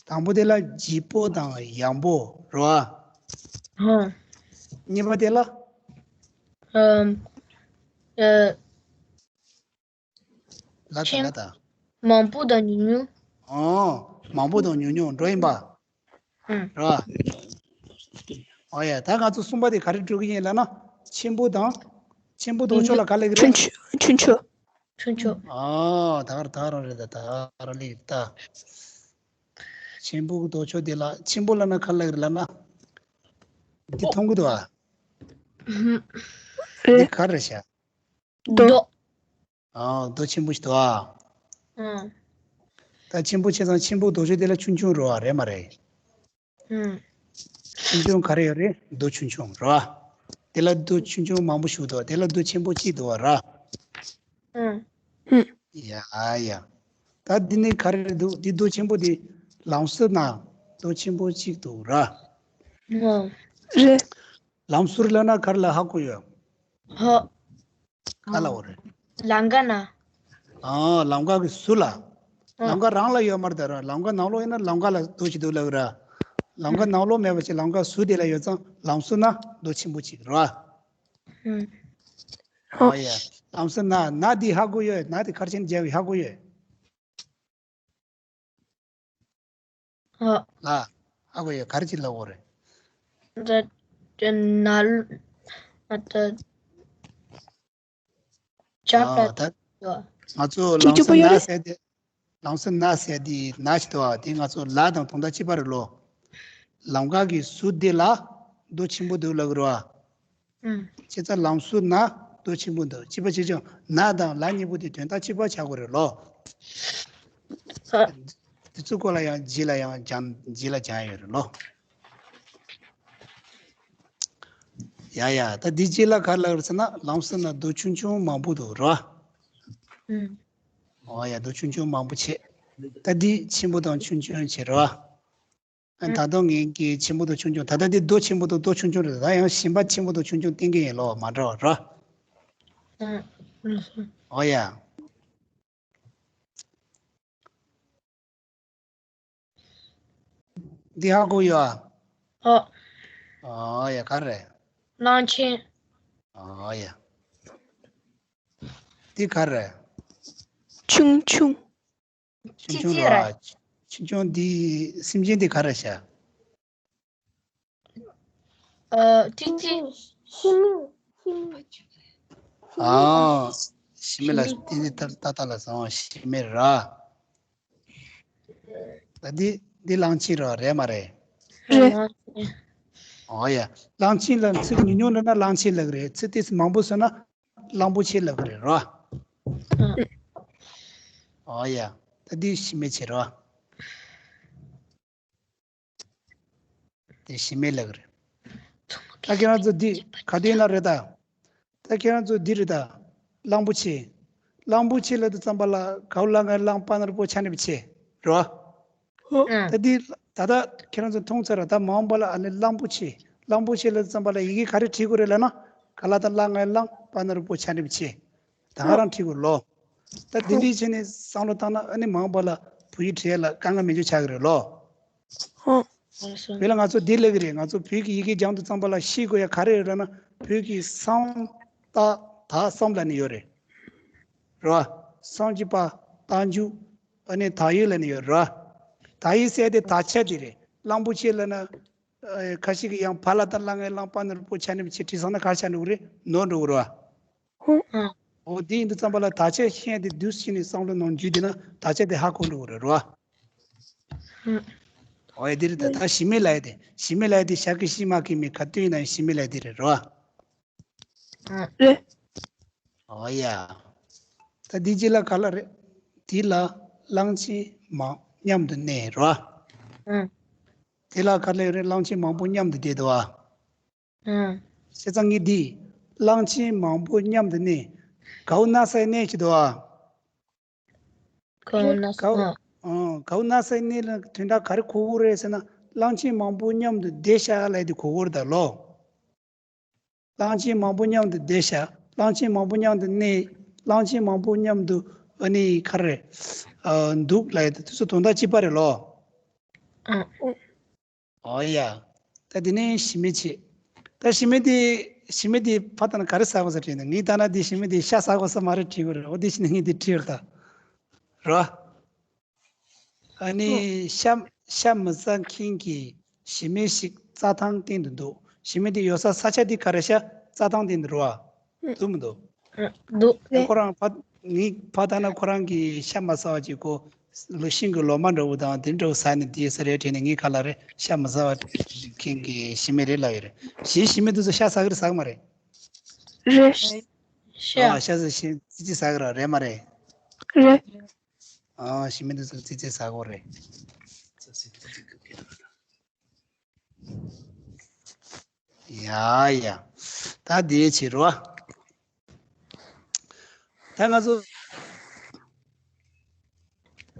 དང་པོ་དེ་ལ་ལྗིད་པོ་དང་ཡང་པོ་རོ། ཧོ། གཉིས་པ་དེ་ལ། ཨམ། ཨ། ལ་དང་ལ་དང་། མང་པོ་དང་ཉུང་ཉུང་། ཨོ། མང་པོ་དང་ཉུང་ཉུང་འགྲོ་ཡིན་པ། ཨང་། རེད་བ། ཨོ་ཡ། ད་ང་ཚོ་གསུམ་པ་དེ་ག་རེ་འགྲོ་གི་ཡིན་ལབ་ན། ཆེན་པོ་དང་། ཆེན་པོ་ལྡོག་ཕྱོགས་ལ་ག་ལབ་ཀྱི་རེད། ཆུང་ཆུང་། ཆུང་ཆུང་། ཨོ། ད་ག་རང་ད་ག་རང་རེད། ད་ད་ག་རང་ལབ་ཀྱི་རེད་ད། ཆེན་པོ་གི་ལྡོག་ཕྱོགས་དེ་ལ་ཆེན་པོ་ལབ་ན་ག་ལབ་ཀྱི་རེད་ལབ་ན། འདི་མཐོང་གི་འདུག་ཨ། འདི་ག་རེད་ཤག། རྡོ། རྡོ། ཨ། རྡོ་ཆེན་པོ་ཞིག་འདུག་ཨ། ཨང་། ད་ཆེན་པོ་བྱས་ཙང་ཆེན་པོ་ལྡོག་ཕྱོགས་དེ་ལ་ཆུང་ཆུང་རེད་བ། རེད་མ་རེད། ཨང་། ཆུང་ཆུང་ག་རེ་ཡོད་རེད། རྡོ་ཆུང་ཆུང་རེད་བ། དེ་ལ་རྡོ་ཆུང་ཆུང་མང་པོ་ཞིག་འདུག་དེ་ལ་རྡོ་ཆེན་པོ་གཅིག་འདུག་བ་ར། ཨང་། ཡ་ཡ། ད་འདི་ནི་ག་རེ་འདུག་འདི་རྡོ་ཆེན་པོ་དེ་ ལམ་ཟུར་ན་རྡོ་ཆེན་པོ་གཅིག་འདུག་ར། ཨོ། རེད། ལམ་ཟུར་ལབ་ན་ག་རེ་ལབ་ཧ་གོ་ཡོད། ཧོ། ག་ལབ་པ་རེད། ལམ་ཁ་ན། ཨ། ལམ་ཁ་གི་ཟུར་ལ། ཨ། ལམ་ཁ་རང་ལ་ཡོད་མ་རེད་ད་ར། ལམ་ཁ་ནང་ལོགས་ཡིན་ན་ལམ་ཁ་ལ་རྡོ་ཞིག་འདུག་ལབ་གི་ར། ལམ་ཁ་ནང་ལོགས་མེད་པ་ཅིག་ལམ་ཁ་ཟུར་དེ་ལ་ཡོད་ཙང་ལམ་ཟུར་ན་རྡོ་ཆེན་པོ་གཅིག་ར། ཨུམ། ཨོ་ཡ། ལམ་ཟུར་ན་ན་དེ་ཧ་གོ་ཡོད། ན་དེ་ག་རེ་བྱས་ནས་སྦྱར་བའི་ཧ་གོ་ཡོད། ཨ། ལ། ཧ་གོ་ཡོད། ག་རེ་བྱས་ལབ་དགོས་རེད། ད་ད་ན་ལ་ཨ་ད་ཅ་ཨ་པ་ད་ད་ང་ཚོ་ལམ་ཟུར་ན་ཟེར་དེ། ལམ་ཟུར་ན་ཟེར་དེ་ན་ཞིག་འདུག་ཨ། དེ་ང་ཚོ་ལ་དང་དོན་དག་གཅིག་པ་རེད་ལོ། ལམ་ཁ་གི་ཟུར་དེ་ལ་རྡོ་ཆེན་པོ་འདུག་ལབ་གི་རེད་བ། ཨུམ། བྱས་ཙང་ལམ་ཟུར་ན་རྡོ་ཆེན་པོ་འདུག་གཅིག་པ་བྱས་ཙང་ན་དང་ལ་གཉིས་པོ་དེ་དོན་དག་གཅིག་པ་ཆགས་དགོས་རེད་ལོ། ཨ། དེ་ཚོ་སྐོར་ལ་ཡང་རྗེས་ལ་ཡང་སྦྱང་རྗེས་ལ་སྦྱང་ཡོད་རེད་ལོ། ཡ་ཡ། ད་འདི་རྗེས་ལ་ག་རེ་ལབ་རེད་ཟེར་ན་ལམ་ཟུར་ན་རྡོ་ཆུང་ཆུང་མང་པོ་འདུག་ར། ཨུམ། ཨོ་ཡ། རྡོ་ཆུང་ཆུང་མང་པོ་བྱས། ད་འདི་ཆེན་པོ་དང་ཆུང་ཆུང་བྱས་ར། ཨ། ཨུམ། ད་དུང་ངས་ཀྱི་ཆེན་པོ་དང་ཆུང་ཆུང་། ད་ལྟ་འདི་རྡོ་ཆེན་པོ་དང་རྡོ་ཆུང་ཆུང་རེད། ད་ཡང་གཞན་པ་ཆེན་པོ་དང་ཆུང་ཆུང་བསྟན་གྱི་ཡིན་ལོ། མ་འདྲ་བ་ར། ཨུམ། ཨོ་ཡ། འདི་ཧ་གོ་ཡོད་ཨ། ཨོ། ཨོ་ཡ། ག་རེ། གླང་ཆེན། ཨོ་ཡ། འདི་ག་རེ། ཆུང་ཆུང་། ཆུང་ཆུང་ར། ཆུང་ཆུང་འདི་སེམས་ཅན་འདི་ག་རེ་ཤག་ཨ། ཏི་ཏི། ཤི་མི། ཤི་མི། ཨ། ཤི་མི་ལ་ཏི་ཏི་ཏ་ཏ་ལ་སོང་། ཤི་མི་ར། ད་འདི་འདི་གླང་ཆེན་ར་རེད་མ་རེད། རེད། ཨོ་ཡ། གླང་ཆེན་ལ་ཚིག་ཉུང་ཉུང་ལབ་ན་གླང་ཆེན་ལབ་གི་རེད། ཚིག་ཏོག་ཙམ་མང་པོ་ཟེར་ན་གླང་པོ་ཆེ་ལབ་གི་རེད་ར། ཨོ་ཡ། ད་འདི་ཤི་མི་ཆེ་ར། དེ་ཤི་མི་ལབ་གི་རེད། ད་ཁྱེད་རང་ཚོ་འདི་ག་དུས་ན་རེད་ད། ད་ཁྱེད་རང་ཚོ་འདི་རེད་ད། གླང་པོ་ཆེ། གླང་པོ་ཆེ་ལབ་དུས་ཙམ་པ་ལ་གའུ་ལ་ང་གླང་པ་ན་རུ་པོ་ཆ་ནི་པོ་ཆེ་རོ། ད་འདི་ད་ལྟ་ཁྱེད་རང་ཚོ་མཐོང་ཚར་ར། ད་མ་འོངས་པ་ལ་ཨ་ནི་གླང་པོ་ཆེ། གླང་པོ་ཆེ་ལབ་དུས་ཙམ་པ་ལ་ཡི་གེ་ག་རེ་བྲིས་དགོས་རེད་ལབ་ན། ག་ལ་ད་ལ་ང་གླང་པ་ན་རུ་པོ་ཆ་ནི་པོ་ཆེ། ད་ག་རང་བྲིས་དགོས་ལོ། ད་འདི་འདྲའི་བྱས་ནས་བསམ་བློ་བཏང་ན་ཨ་ནི་མ་འོངས་པ་ལ་བོད་ཡིག་བྲིས་ཡ་ལ་དཀའ་ངལ་མེད་རྒྱུ་ཆགས་ཀྱི་རེད་ལོ། ཧོ། ཨོ་སོ། དཔེར་ན་ང་ཚོ་འདི་ལབ་ཀྱི་རེད། ང་ཚོ་བོད་ཀྱི་ཡི་གེ་སྦྱང་དུས་ཙམ་པ་ལ་ཤེས་དགོས་ཡ་ག་རེ་ཡོད་ལབ་ན། བོད་ཀྱི་སམ་ཏ་ད་སམ་ལབ་ནས་ཡོད་རེད། རེད་བ། སམ་གྱི་པ་ཏ་མཇུག་ཨ་ནི་ད་ཡོད་ལབ་ནས་ཡོད་རེད་བ། ད་ཡོད་ཟེར་དེ་ད་ཆ་དེ་རེད། གླང་པོ་ཆེ་ལབ་ན། ཨ། ཁ་ཤས་ཀྱིས་ཡང་བ་ལ་ཏ་ལ་ང་གླང་པ་ན་རུ་པོ་ཆ་ནི་པོ་ཆེ་བྲིས་སོང་ན་ག་རེ་ཆགས་འགྲོ་གི་རེད། ནོར་འགྲོ་གི་རེད་བ། ཧུ། ཨ། འོ་དེ་ཡིན་དུས་ཙམ་པ་ལ་ད་ཆ་ཤེས་ཡ་དེ་བསྡུས་ཕྱིན་ནས་བསམ་བློ་ནང་འཇུས་བསྡད་ན་ད་ཆ་དེ་ཧ་གོ་འགྲོ་གི་རེད་རོ། ཨ། འོ་ཡ་དེ་རེད། ད་ད་ཤི་མི་ལབ་ཡ་དེ། ཤི་མི་ལབ་ཡ་དེ་ཤ་གི་ཤི་མ་གི་མི་ག་དུས་ཡིན་ན་ཤི་མི་ལབ་ཡ་དེ་རེད་རོ། ཨ། རེད། འོ་ཡ། ད་འདི་རྗེས་ལ་ག་ལ་རེད། དེ་ལ་གླང་ཆེན་མང་མཉམ་དུ་གནས་རོ། ཨ། དེ་ལ་ག་ལ་རེད། གླང་ཆེན་མང་པོ་མཉམ་དུ་བསྡད་འདུག་ཨ། ཨ། བྱས་ཙང་ངས་འདི་གླང་ཆེན་མང་པོ་མཉམ་དུ་གནས། གའུ་ན་ས་གནས་ཀྱི་འདུག་ཨ། གའུ་ན་ས། གའུ། ཨ། ཨ། གའུ་ན་ས་གནས་ལ་དོན་དག་ག་རེ་གོ་དགོས་རེད་ཟེར་ན། གླང་ཆེན་མང་པོ་མཉམ་དུ་བསྡད་ཤག་ལབ་དེ་གོ་དགོས་རེད་ད་ལོ། གླང་ཆེན་མང་པོ་མཉམ་དུ་བསྡད་ཤག་གླང་ཆེན་མང་པོ་མཉམ་དུ་གནས། གླང་ཆེན་མང་པོ་མཉམ་དུ་ཨ་ནི་ག་རེ་རེད། ཨ། འདུག་ལབ་དེ་དེ་ཚོ་དོན་དག་གཅིག་པ་རེད་ལོ། ཨ། ཨོ་ཡ། ད་དེ་ནས་ཤི་མི་བྱེད། ད་ཤི་མི་དེ། ཤི་མི་དེ་ཕར་ལྟ་ན་ག་རེ་ཟ་དགོས་ས་དྲིས་ན། ངས་ལྟ་ན་དེ་ཤི་མི་དེ་ཤ་ཟ་དགོས་ས་མ་རེད་དྲིས་དགོས་རེད། འོ་དེ་ཤི་ན་ངས་དེ་དྲིས་རེད་ད། རོ། ཨ་ནི་ཤ། ཤ་མི་ཟ་མཁན་གྱི་ཤི་མི་ཞིག་རྩྭ་ཐང་སྟེང་དུ་འདུག་ཤི་མི་དེ་ཡོད་ས་ས་ཆ་དེ་ག་རེ་ཤག་རྩྭ་ཐང་སྟེང་དུ་རེད་བ། འདུག་མི་འདུག་འདུག་ཁོ་རང་ཕ། ངས་ཕར་ལྟ་ན་ཁོ་རང་གི་ཤ་མ་ཟ་བ་ཅིག་གོ། ལོ་ཤིང་གི་ལོ་མ་འདྲ་བོ་དང་དེ་འདྲ་བོ་ཟ་ནས་བསྡད་ས་རེད་དྲན་ནས། ངས་ག་ལ་རེད། ཤ་མ་ཟ་བ་མཁན་གྱི་ཤི་མི་རེད་ལབ་ཡོད་རེད། གཞན་ཤི་མི་དེ་ཚོ་ཤ་ཟ་གི་རེད་ཟ་གི་མ་རེད། རེད། ཤ། ཨ། ཤ་ཟ་ཤེས། ཙི་ཙི་ཟ་གི་རེད་མ་རེད། རེད། ཨ། ཤི་མི་དེ་ཚོ་ཙི་ཙི་ཟ་གི་རེད། ཡ་ཡ། ད་དེའི་ཕྱིར་རོ། ད་ང་ཚོ་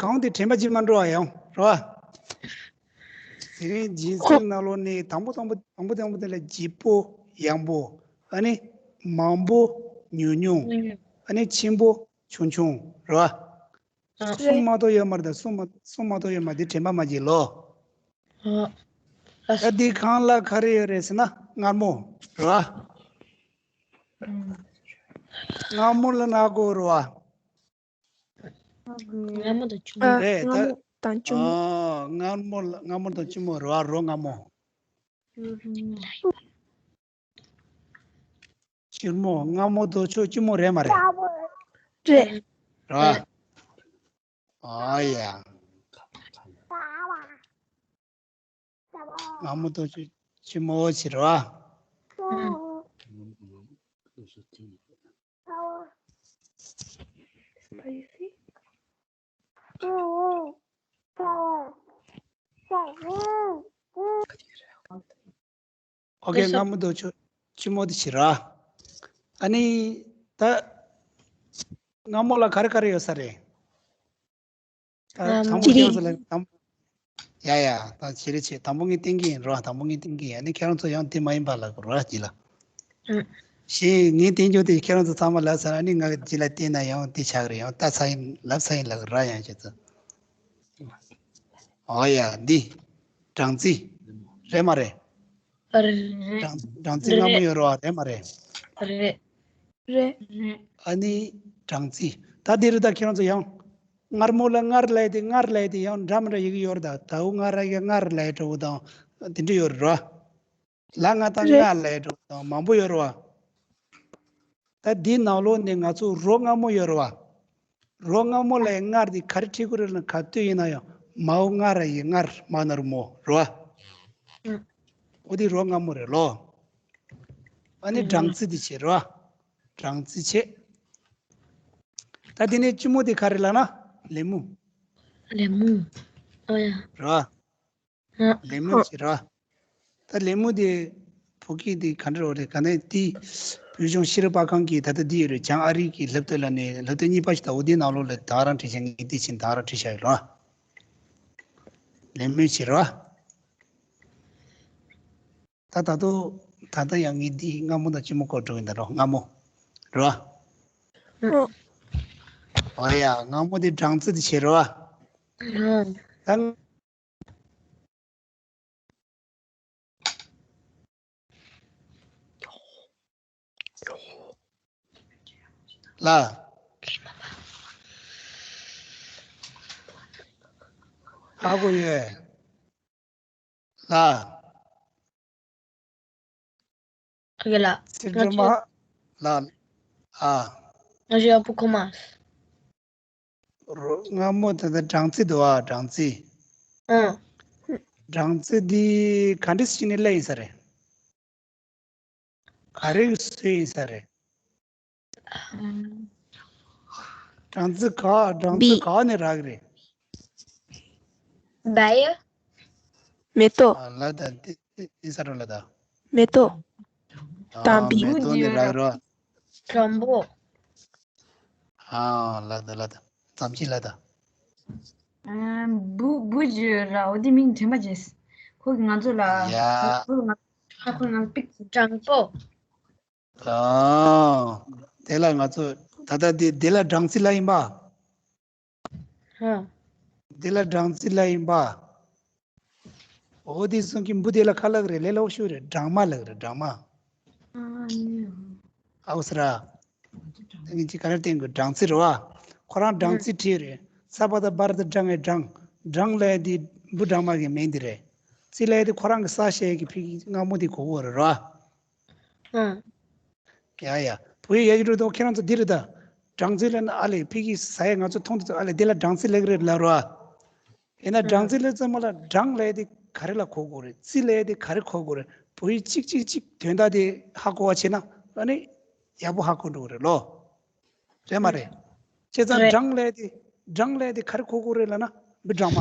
གང་དེ་དྲན་པ་ཅིག་མ་འགྲོ་བ་ཡང་རོ། དེ་རིང་སྦྱིན་སྲེག་ནང་ལོགས་ནས་དང་པོ་དང་པོ་དང་པོ་དང་པོ་དེ་ལ་ལྗིད་པོ་ཡང་པོ། ཨ་ནི་མང་པོ་ཉུང་ཉུང་། ཨ་ནི་ཆེན་པོ་ཆུང་ཆུང་རེད་བ། གསུམ་མ་གཏོགས་ཡོད་མ་རེད། ད་གསུམ་མ་གསུམ་མ་གཏོགས་ཡོད་མ་རེད། དྲན་པ་མ་བརྗེད་ལོ། ད་འདི་གང་ལ་ག་རེ་ཡོད་རེད་ཟེར་ན་མངར་མོ་རེད་བ། མངར་མོ་ལ་ན་གོ་རེད་བ། མངར་མོ་དང་ཆུ་མོ། རེད་ད། མངར་མོ་དང་ཆུ་མོ། ཨ། མངར་མོ་ལ་མངར་མོ་དང་ཆུ་མོ་རེད་བ། རོ་མངར་མོ། ཆུ་མོ། མངར་མོ་དང་ཆུ་ཆུ་མོ་རེད་མ་རེད། རེད། རེད་བ། ཨ་ཡ། མངར་མོ་དང་ཆུ་ཆུ་མོ་ཞིག་རེད་བ། ཨ། ཨོ་ཁེ། མངར་མོ་དང་ཆུ་ཆུ་མོ་དེ་བྱེད་ར། ཨ་ནི་ད་མངར་མོ་ལ་ག་རེ་ག་རེ་ཡོད་ས་རེད། ད་དང་པོ་ཁྱེད་རང་ཚོ་ལ་དང་པོ། ཡ་ཡ། ད་བྱེད་རེ་བྱེད། དང་པོ་ངས་བསྟན་གྱི་ཡིན་ར། དང་པོ་ངས་བསྟན་གྱི་ཡིན། ཨ་ནི་ཁྱེད་རང་ཚོ་ཡང་དེ་མ་ཡིན་པ་ལ་གོ་ར་གྱིས་ལ། ཞེས་ངས་བསྟན་རྒྱུ་དེ་ཁྱེད་རང་ཚོ་ཚང་མ་ལབ་ཚར། ཨ་ནི་ང་གི་རྗེས་ལ་བལྟས་ན་ཡང་དེ་ཆགས་རེད། ཡང་ལྟ་ཚར་ཡིན་ལབ་ཚར་ཡིན་ལབ་ར་ཡང་བྱེད་ཚོ། ཨོ་ཡ། འདི་སྦྲང་རྩི་རེད་མ་རེད། རེད། སྦྲང་སྦྲང་རྩི་མངར་མོ་ཡོད་རེད་བ། རེད་མ་རེད། རེད། རེད། ཨ་ནི་སྦྲང་རྩི་ད་འདི་རེད། ད་ཁྱེད་རང་ཚོ་ཡང་མངར་མོ་ལ་མངར་ལབ་དེ་མངར་ལབ་དེ་ཡང་འདྲ་མི་འདྲ་ཡི་གེ་ཡོད་རེད། ད་དའུ་ང་ར་གི་མངར་ལབ་འདྲ་བོ་དང་དེ་འདྲ་ཡོད་རེད་བ། ལ་ང་དང་རེད། མངར་ལབ་འདྲ་བོ་དང་མང་པོ་ཡོད་རེད་བ། ད་འདི་ནང་ལོགས་ནས་ང་ཚོ་རོ་མངར་མོ་ཡོད་རེད་བ། རོ་མངར་མོ་ལ་མངར་དེ་ག་རེ་ཁྲིད་དགོས་རེད་ལབ་ན། ག་དུས་ཡིན་ན་ཡང་མའོ་ང་ར་ཡི་མངར། མ་ན་རོ་མོ་རེད་བ། ཨང་། འོ་དེ་རོ་མངར་མོ་རེད་ལོ། ཨ་ནི་ཨང་། སྦྲང་རྩི་དེ་བྱེད་རེད་བ། སྦྲང་རྩི་བྱེད། ད་དེ་ནས་ཆུ་མོ་དེ་ག་རེ་ལབ་ན་ལེ་མོ། ལེ་མོ། ཨོ་ཡ། རེད་བ། ཨ། ལེ་མོ་ཞིག་ར། ད་ལེ་མོ་དེ་བོད་སྐད་དེ་ག་འདྲ་རེད། ག་ནས་དེ་བོད་ལྗོངས་ཤེས་རིག་པར་ཁང་གིས་ད་ལྟ་འདི་ཡོད་རེད། བྱང་ཨ་རི་གི་སློབ་དེབ་ལ་ནས་སློབ་དེབ་གཉིས་པ་ཞིག་ད་འོ་དེའི་ནང་ལོགས་ལ་ད་རང་བྲིས་བྱས། ངས་དེ་བྱིན་ད་རང་བྲིས་བཞག་ཡོད་ར། ལེ་མོ་ཞིག་ར། ད་ད་དུང་ད་ལྟ་ཡང་ངས་འདི་མངར་མོ་དང་ཆུ་མོ་སྐོར་འགྲོ་གི་ཡིན་ད་རོ། མངར་མོ་ར། ཨོ། ཨོ་ཡ། མངར་མོ་དེ་སྦྲང་རྩི་དེ་བྱེད་རོ། ཨང་། ད། ལ། ཧ་གོ་ཡོད། ལ། ཨ་ཁེ་ལགས། ཚིག་སྒྲོལ་མ། ལ། ཨ། ང་ཚོ་ཡག་པོ་གོ་མ། རོ་མངར་མོ་དེ་ད་སྦྲང་རྩི་འདུག་ཨ། སྦྲང་རྩི། ཨང་། སྦྲང་རྩི་འདི་ག་འདྲ་ཞིག་ནས་སླེབས་ཡིན་ས་རེད། ག་རེ་གི་བཟོས་ཡིན་ས་རེད། ཨང་། སྦྲང་རྩི་ག་སྦྲང་རྩི་ག་ནས་རག་གི་རེད། བལ་ཡུལ། མེ་ཏོག་ཨ། ལ་ད་འདི་འདི་ས་རོ་ལ་ད། མེ་ཏོག་ཨ། དང་བི། མེ་ཏོག་ནས་རག་རོ། བྱམས་པོ། ཨ། ལ་ད་ལ་ད། ཙམ་ཅི་ལ་ད། ཨ། བུ་བུ་ཇི་ར། འོ་དེ་མིང་དྲན་པ་བརྗེད། ཁོ་གིས་ང་ཚོ་ལ། ཡ། ཁོ་ང་ཁོ་ང་པིག་དྲང་པོ། ཨ། དེ་ལ་ང་ཚོ་ད་ལྟ་དེ་དེ་ལ་སྦྲང་རྩི་ལ་ཡིན་པ། ཧ། འདི་ལ་སྦྲང་རྩི་ལ་ཡིན་པ། འོ་དེ་སོང་གི་འབུ་དེ་ལ་ཁ་ལག་རེད། ལས་སླ་པོ་ཤོས་རེད། སྦྲང་མ་ལག་རེད། སྦྲང་མ། ཨ་ནི། ཨའུ་སི་ར། ད་ངས་ཅི་ག་རེ་བསྟན་དགོས། སྦྲང་རྩི་རེད་བ། ཁོ་རང་སྦྲང་རྩི་བྲིས་རེད། ས་པ་ད་བར་ད་སྦྲང་ངེ་སྦྲང་། སྦྲང་ལ་ཡ་དེ་འབུ་སྦྲང་མ་གི་མིང་དེ་རེད། རྩི་ལ་ཡ་དེ་ཁོ་རང་གི་ས་ཞེས་ཀྱི་ཕི་གི་མངར་མོ་དེ་གོ་གོ་རེད་ར། ཨ། ཡ་ཡ། བོད་ཡིག་ཡག་གི་འགྲོ་དང་། ཁྱེད་རང་ཚོ་འདི་རེད་ད། སྦྲང་རྩི་ལབ་ན་ཨ་ལས་ཕ་གི་ས་ཡ་ང་ཚོ་མཐོང་དུས་ཨ་ལས་འདི་ལ་སྦྲང་རྩི་ལབ་ཀྱི་རེད་ལབ་རོ། ཡིན་ན་སྦྲང་རྩི་ལབ་ཙམ་མ་ལ་སྦྲང་ལབ་དེ་ག་རེ་ལ་གོ་དགོས་རེད། རྩི་ལབ་དེ་ག་རེ་གོ་དགོས་རེད། བོད་ཡིག་གཅིག་གཅིག་གཅིག་དོན་དག་དེ་ཧ་གོ་བ་བྱས་ན་ཨ་ནི་ཡག་པོ་ཧ་གོ་འགྲོ་གི་རེད་ལོ། རེད་མ་རེད། བྱས་ཙང་རེད། སྦྲང་ལབ་དེ་སྦྲང་ལབ་དེ་ག་རེ་གོ་དགོས་རེད་ལབ་ན་འབུ་སྦྲང་མ།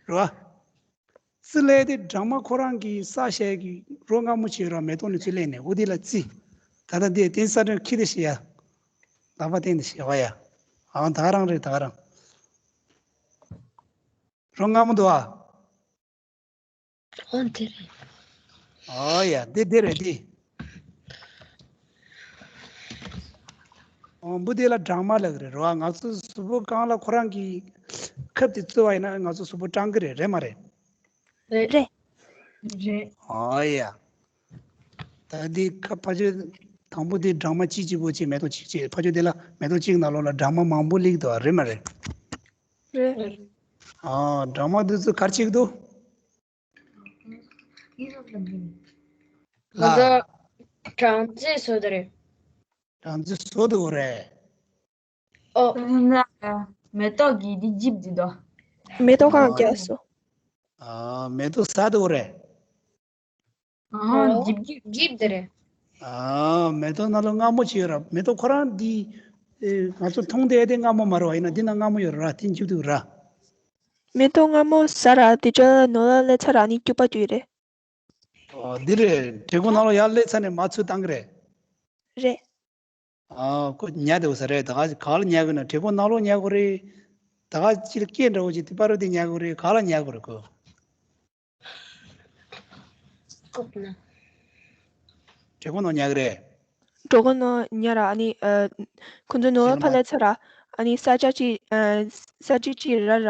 རེད་བ། རྩི་ལབ་དེ་སྦྲང་མ་ཁོ་རང་གི་ས་ཞལ་གྱི་རོ་མངར་མོ་བྱས་རོ། མེ་ཏོག་ནས་རྩི་ལེན་ནས་འོ་དེ་ལ་རྩི། ད་ལྟ་འདི་དེ་ས་སྒྲོན་ཁྱི་དེ་ཞིག་ཡ། ལག་པ་བསྟན་དེ་ཞིག་བ་ཡ། ཨང་། ད་རང་རེད་ད་རང་། རོ་སྔ་མོ་འདུག་ཨ། འོ་དེ་རེད། ཨོ་ཡ་འདི་འདི་རེད་འདི། ཨོ་འབུ་འདི་ལ་སྦྲང་མ་ལབ་ཀྱི་རེད་རོ། ང་ཚོ་གཟུགས་པོ་གང་ལ་ཁོ་རང་གི་ཁབ་དེ་བཙུགས་པ་ཡིན་ན་ང་ཚོ་གཟུགས་པོ་སྐྲངས་ཀྱི་རེད། རེད་མ་རེད། རེད། རེད། ཨོ་ཡ། ད་འདི་ཁ་ཕ་ཆོས་དང་པོ་འདི་སྦྲང་མ་གཅིག་གཅིག་པོ་གཅིག་མེ་ཏོག་གཅིག་གཅིག་ཕ་ཆོས་འདི་ལ་མེ་ཏོག་གཅིག་ནང་ལོགས་ལ་སྦྲང་མ་མང་པོ་སླེབས་འདུག་རེད་མ་རེད། རེད། ཨ་སྦྲང་མ་འདི་ཚོ་གར་ཅིག་འདུག་ང་ཚོ་སྦྲང་རྩི་བཟོ་དེ་རེད། སྦྲང་རྩི་བཟོ་འདུག་རེད། ཨོ། མེ་ཏོག་གི་འདི་འཇིབ་འདི་དོ། མེ་ཏོག་གང་རྒྱག་སོ། ཨ་མེ་ཏོག་ཟ་འདུག་རེད། ཨ་འཇིབ་འཇིབ། འཇིབ་དེ་རེད། ཨ་མེ་ཏོག་ནང་ལ་མངར་མོ་ཅིག་ཡོད་ར། མེ་ཏོག་ཁོ་རང་འདི་ཨེ་ང་ཚོ་མཐོང་བསྡད་དེ་མངར་མོ་མ་རེད་བ། ཡིན་ན་འདི་ན་མངར་མོ་ཡོད་ར། དེ་འཇིབ་འདུག་ར། མེ་ཏོག་མངར་མོ་ཟ་ར་དེ་ཅོ་ནོར་ལ་སླེབས་ཚར་ར་ནི་སྐྱུག་པ་སྐྱུག་རེད། ཨོ་འདི་རེད། བྲེ་གོང་ནང་ལ་ཡར་སླེབས་ཚར་ནས་མར་ཚུར་བཏང་གི་རེད། རེད། ཨ་ཁོ་ཉལ་བསྡད་ས་རེད། ད་ག་ག་ལ་ཉལ་དགོས་ན་བྲེ་གོང་ནང་ལོགས་ཉལ་དགོས་རེད། ད་ག་ཅི་ལ་སྐད་འདྲ་བོ་ཅིག་དེ་པ་རུ་དེ་ཉལ་དགོས་རེད། ག་ལ་ཉལ་དགོས་རེད་ཁོ། ལྐོག་ན། བྲེ་གོང་ནང་ཉལ་གི་རེད། བྲེ་གོང་ནང་ཉལ་ར་ཨ་ནི་ཨ་ཁོ་ཚོ་ནོར་ལ་ཕར་སླེབས་ཚར་ར་ཨ་ནི་ས་ཆ་ཅིག་ཨ་ས་ཆ་ཅིག་ར་ར་